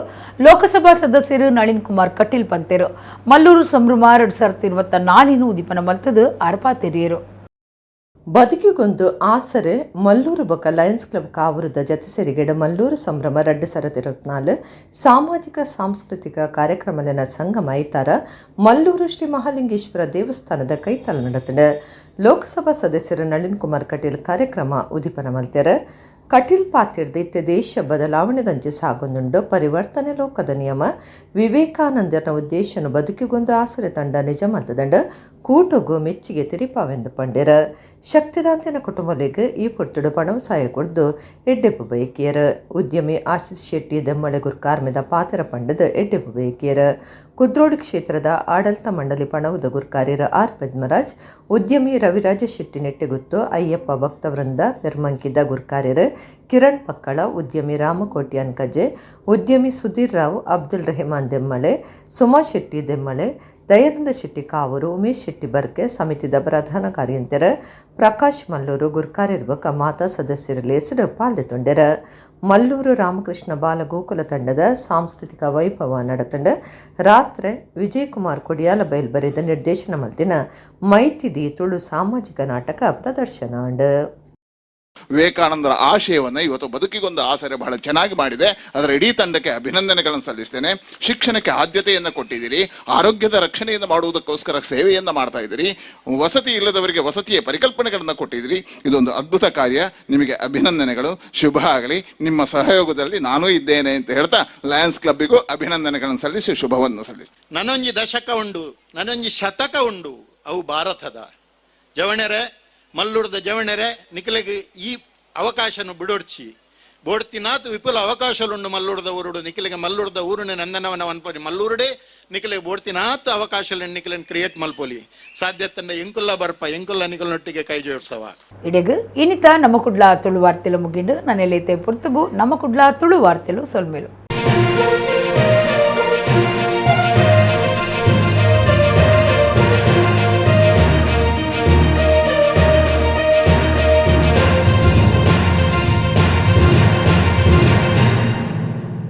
Speaker 1: ಲೋಕಸಭಾ ಸದಸ್ಯರು ನಳಿನ್ ಕುಮಾರ್ ಕಟೀಲ್ ಪಂತೆರು. ಮಲ್ಲೂರು ಸಂಭ್ರಮ 2024 ಉದ್ದೀಪನ ಮಲ್ತದು ಅರ್ಪಾತೆರಿಯರು.
Speaker 14: ಬದುಕಿಗೊಂದು ಆಸರೆ ಮಲ್ಲೂರು ಬೊಕ ಲಯನ್ಸ್ ಕ್ಲಬ್ ಕಾವೂರುದ ಜತೆ ಸೇರಿಗೆಡ್ ಮಲ್ಲೂರು ಸಂಭ್ರಮ 2024 ಸಾಮಾಜಿಕ ಸಾಂಸ್ಕೃತಿಕ ಕಾರ್ಯಕ್ರಮಲೆನ ಸಂಗಮ ಐತಾರ ಮಲ್ಲೂರು ಶ್ರೀ ಮಹಾಲಿಂಗೇಶ್ವರ ದೇವಸ್ಥಾನದ ಕೈತಲ ನಡತಂಡು. ಲೋಕಸಭಾ ಸದಸ್ಯರು ನಳಿನ್ ಕುಮಾರ್ ಕಟೀಲ್ ಕಾರ್ಯಕ್ರಮ ಉದ್ದೀಪನ ಮಲ್ತೆರ್. ಕಟೀಲ್ ಪಾತಿರ್ದು ಇತ್ತೆ ದೇಶ ಬದಲಾವಣೆದಂಚೆ ಸಾಗೊಂದುಂಡು, ಪರಿವರ್ತನೆ ಲೋಕದ ನಿಯಮ, ವಿವೇಕಾನಂದರ ಉದ್ದೇಶನು ಬದುಕಿಗೊಂದು ಆಸರೆ ತಂಡ ನಿಜ ಮಲ್ತದಂಡು ಕೂಟೊಗು ಮೆಚ್ಚಿಗೆ ತೆರಿಪಾವೆಂದು ಪಂಡೆರ. ಶಕ್ತಿದಾಂತಿನ ಕುಟುಂಬಲಿಗೆ ಈ ಪೊರ್ತುಡು ಪಣವು ಸಾಯ ಕೊಡ್ದು ಎಡ್ಡೆಪ್ಪು ಬಯಕಿಯರ್. ಉದ್ಯಮಿ ಆಶಿಷ್ ಶೆಟ್ಟಿ ದೆಮ್ಮಳೆ ಗುರ್ಕಾರ್ಮೆದ ಪಾತೆರ ಪಂಡದ ಎಡ್ಡೆಪ್ಪು ಬಯಕಿಯರ್. ಕುದ್ರೋಡಿ ಕ್ಷೇತ್ರದ ಆಡಳಿತ ಮಂಡಳಿ ಪಣವುದ ಗುರ್ಕಾರ್ಯರ ಆರ್ ಪದ್ಮರಾಜ್, ಉದ್ಯಮಿ ರವಿರಾಜ ಶೆಟ್ಟಿ ನೆಟ್ಟೆಗುತ್ತು, ಅಯ್ಯಪ್ಪ ಭಕ್ತವೃಂದ ಪೆರ್ಮಂಕಿದ ಗುರ್ಕಾರ್ಯರ ಕಿರಣ್ ಪಕ್ಕಳ, ಉದ್ಯಮಿ ರಾಮಕೋಟಿ ಅನ್ಕಜೆ, ಉದ್ಯಮಿ ಸುಧೀರ್ ರಾವ್, ಅಬ್ದುಲ್ ರೆಹಮಾನ್ ದೆಮ್ಮಳೆ, ಸುಮಾ ಶೆಟ್ಟಿ ದೆಮ್ಮಳೆ, ದಯಾನಂದ ಶೆಟ್ಟಿ ಕಾವೂರು, ಉಮೇಶ್ ಶೆಟ್ಟಿ ಬರ್ಕೆ, ಸಮಿತಿದ ಪ್ರಧಾನ ಕಾರ್ಯಂತರ ಪ್ರಕಾಶ್ ಮಲ್ಲೂರು ಗುರ್ಕಾರ್ಯರ್ಬಕ ಮಾತಾ ಸದಸ್ಯರ ಲೇಸಡು ಪಾಲ್ದೆತೊಂಡೆರ. ಮಲ್ಲೂರು ರಾಮಕೃಷ್ಣ ಬಾಲಗೋಕುಲ ತಂಡದ ಸಾಂಸ್ಕೃತಿಕ ವೈಭವ ನಡತಂಡ. ರಾತ್ರಿ ವಿಜಯಕುಮಾರ್ ಕೊಡಿಯಾಲ ಬಯಲ್ ಬರೆದ ನಿರ್ದೇಶನ ಮಲ್ತಿನ ಮೈತಿದಿ ತುಳು ಸಾಮಾಜಿಕ ನಾಟಕ ಪ್ರದರ್ಶನ.
Speaker 8: ವಿವೇಕಾನಂದರ ಆಶಯವನ್ನು ಇವತ್ತು ಬದುಕಿಗೊಂದು ಆಸರೆ ಬಹಳ ಚೆನ್ನಾಗಿ ಮಾಡಿದೆ. ಅದರ ಇಡೀ ತಂಡಕ್ಕೆ ಅಭಿನಂದನೆಗಳನ್ನು ಸಲ್ಲಿಸ್ತೇನೆ. ಶಿಕ್ಷಣಕ್ಕೆ ಆದ್ಯತೆಯನ್ನು ಕೊಟ್ಟಿದ್ದೀರಿ, ಆರೋಗ್ಯದ ರಕ್ಷಣೆಯನ್ನು ಮಾಡುವುದಕ್ಕೋಸ್ಕರ ಸೇವೆಯನ್ನು ಮಾಡ್ತಾ ಇದ್ದೀರಿ, ವಸತಿ ಇಲ್ಲದವರಿಗೆ ವಸತಿಯ ಪರಿಕಲ್ಪನೆಗಳನ್ನು ಕೊಟ್ಟಿದ್ದೀರಿ. ಇದೊಂದು ಅದ್ಭುತ ಕಾರ್ಯ, ನಿಮಗೆ ಅಭಿನಂದನೆಗಳು. ಶುಭ ಆಗಲಿ. ನಿಮ್ಮ ಸಹಯೋಗದಲ್ಲಿ ನಾನೂ ಇದ್ದೇನೆ ಅಂತ ಹೇಳ್ತಾ ಲಯನ್ಸ್ ಕ್ಲಬ್ಬಿಗೂ ಅಭಿನಂದನೆಗಳನ್ನು ಸಲ್ಲಿಸಿ ಶುಭವನ್ನು ಸಲ್ಲಿಸ್ತೇನೆ.
Speaker 19: ನನೊಂಜಿ ದಶಕ ಉಂಡು, ನನೊಂಜಿ ಶತಕ ಉಂಡು, ಅವು ಭಾರತದ ಜವಣೆರೆ ಮಲ್ಲುರ್ದ ಜವಣೆರೆ ನಿಕಲೆಗ್ ಈ ಅವಕಾಶನು ಬಿಡೋಡ್ಚಿ ಬೋಡ್ತಿನಾತ್ ವಿಪುಲ ಅವಕಾಶಲುಂಡು ಮಲ್ಲುರ್ದ ಊರುಡು. ನಿಕಲೆಗೆ ಮಲ್ಲುರ್ದ ಊರುನೆ ನಂದನವನ ವನ್ಪೊಲಿ ಮಲ್ಲೂರುಡೆ ನಿಕಲೆಗೆ ಬೋಡ್ತಿನಾತ್ ಅವಕಾಶలను ನಿಕಲೆನ್ ಕ್ರಿಯೇಟ್ ಮಲ್ಪೊಲಿ ಸಾಧ್ಯತಂಡ ಎಂಕುಲ್ಲ ಬರ್ಪ ಎಂಕುಲ್ಲ ನಿಕಲ್ನೊಟ್ಟಿಗೆ ಕೈ ಜೋಡಿಸವ.
Speaker 1: ಇಡೆಗ್ ಇನಿತ ನಮ್ಮ ಕುಡ್ಲ ತುಳು ವಾರ್ತೆಲು ಮುಗಿಂಡು. ನನ್ನೆಲ್ಲೈತೆ ಪೊರ್ತುಗು ನಮ್ಮ ಕುಡ್ಲ ತುಳು ವಾರ್ತೆಲು ಸೊಲ್ಮೇಲು.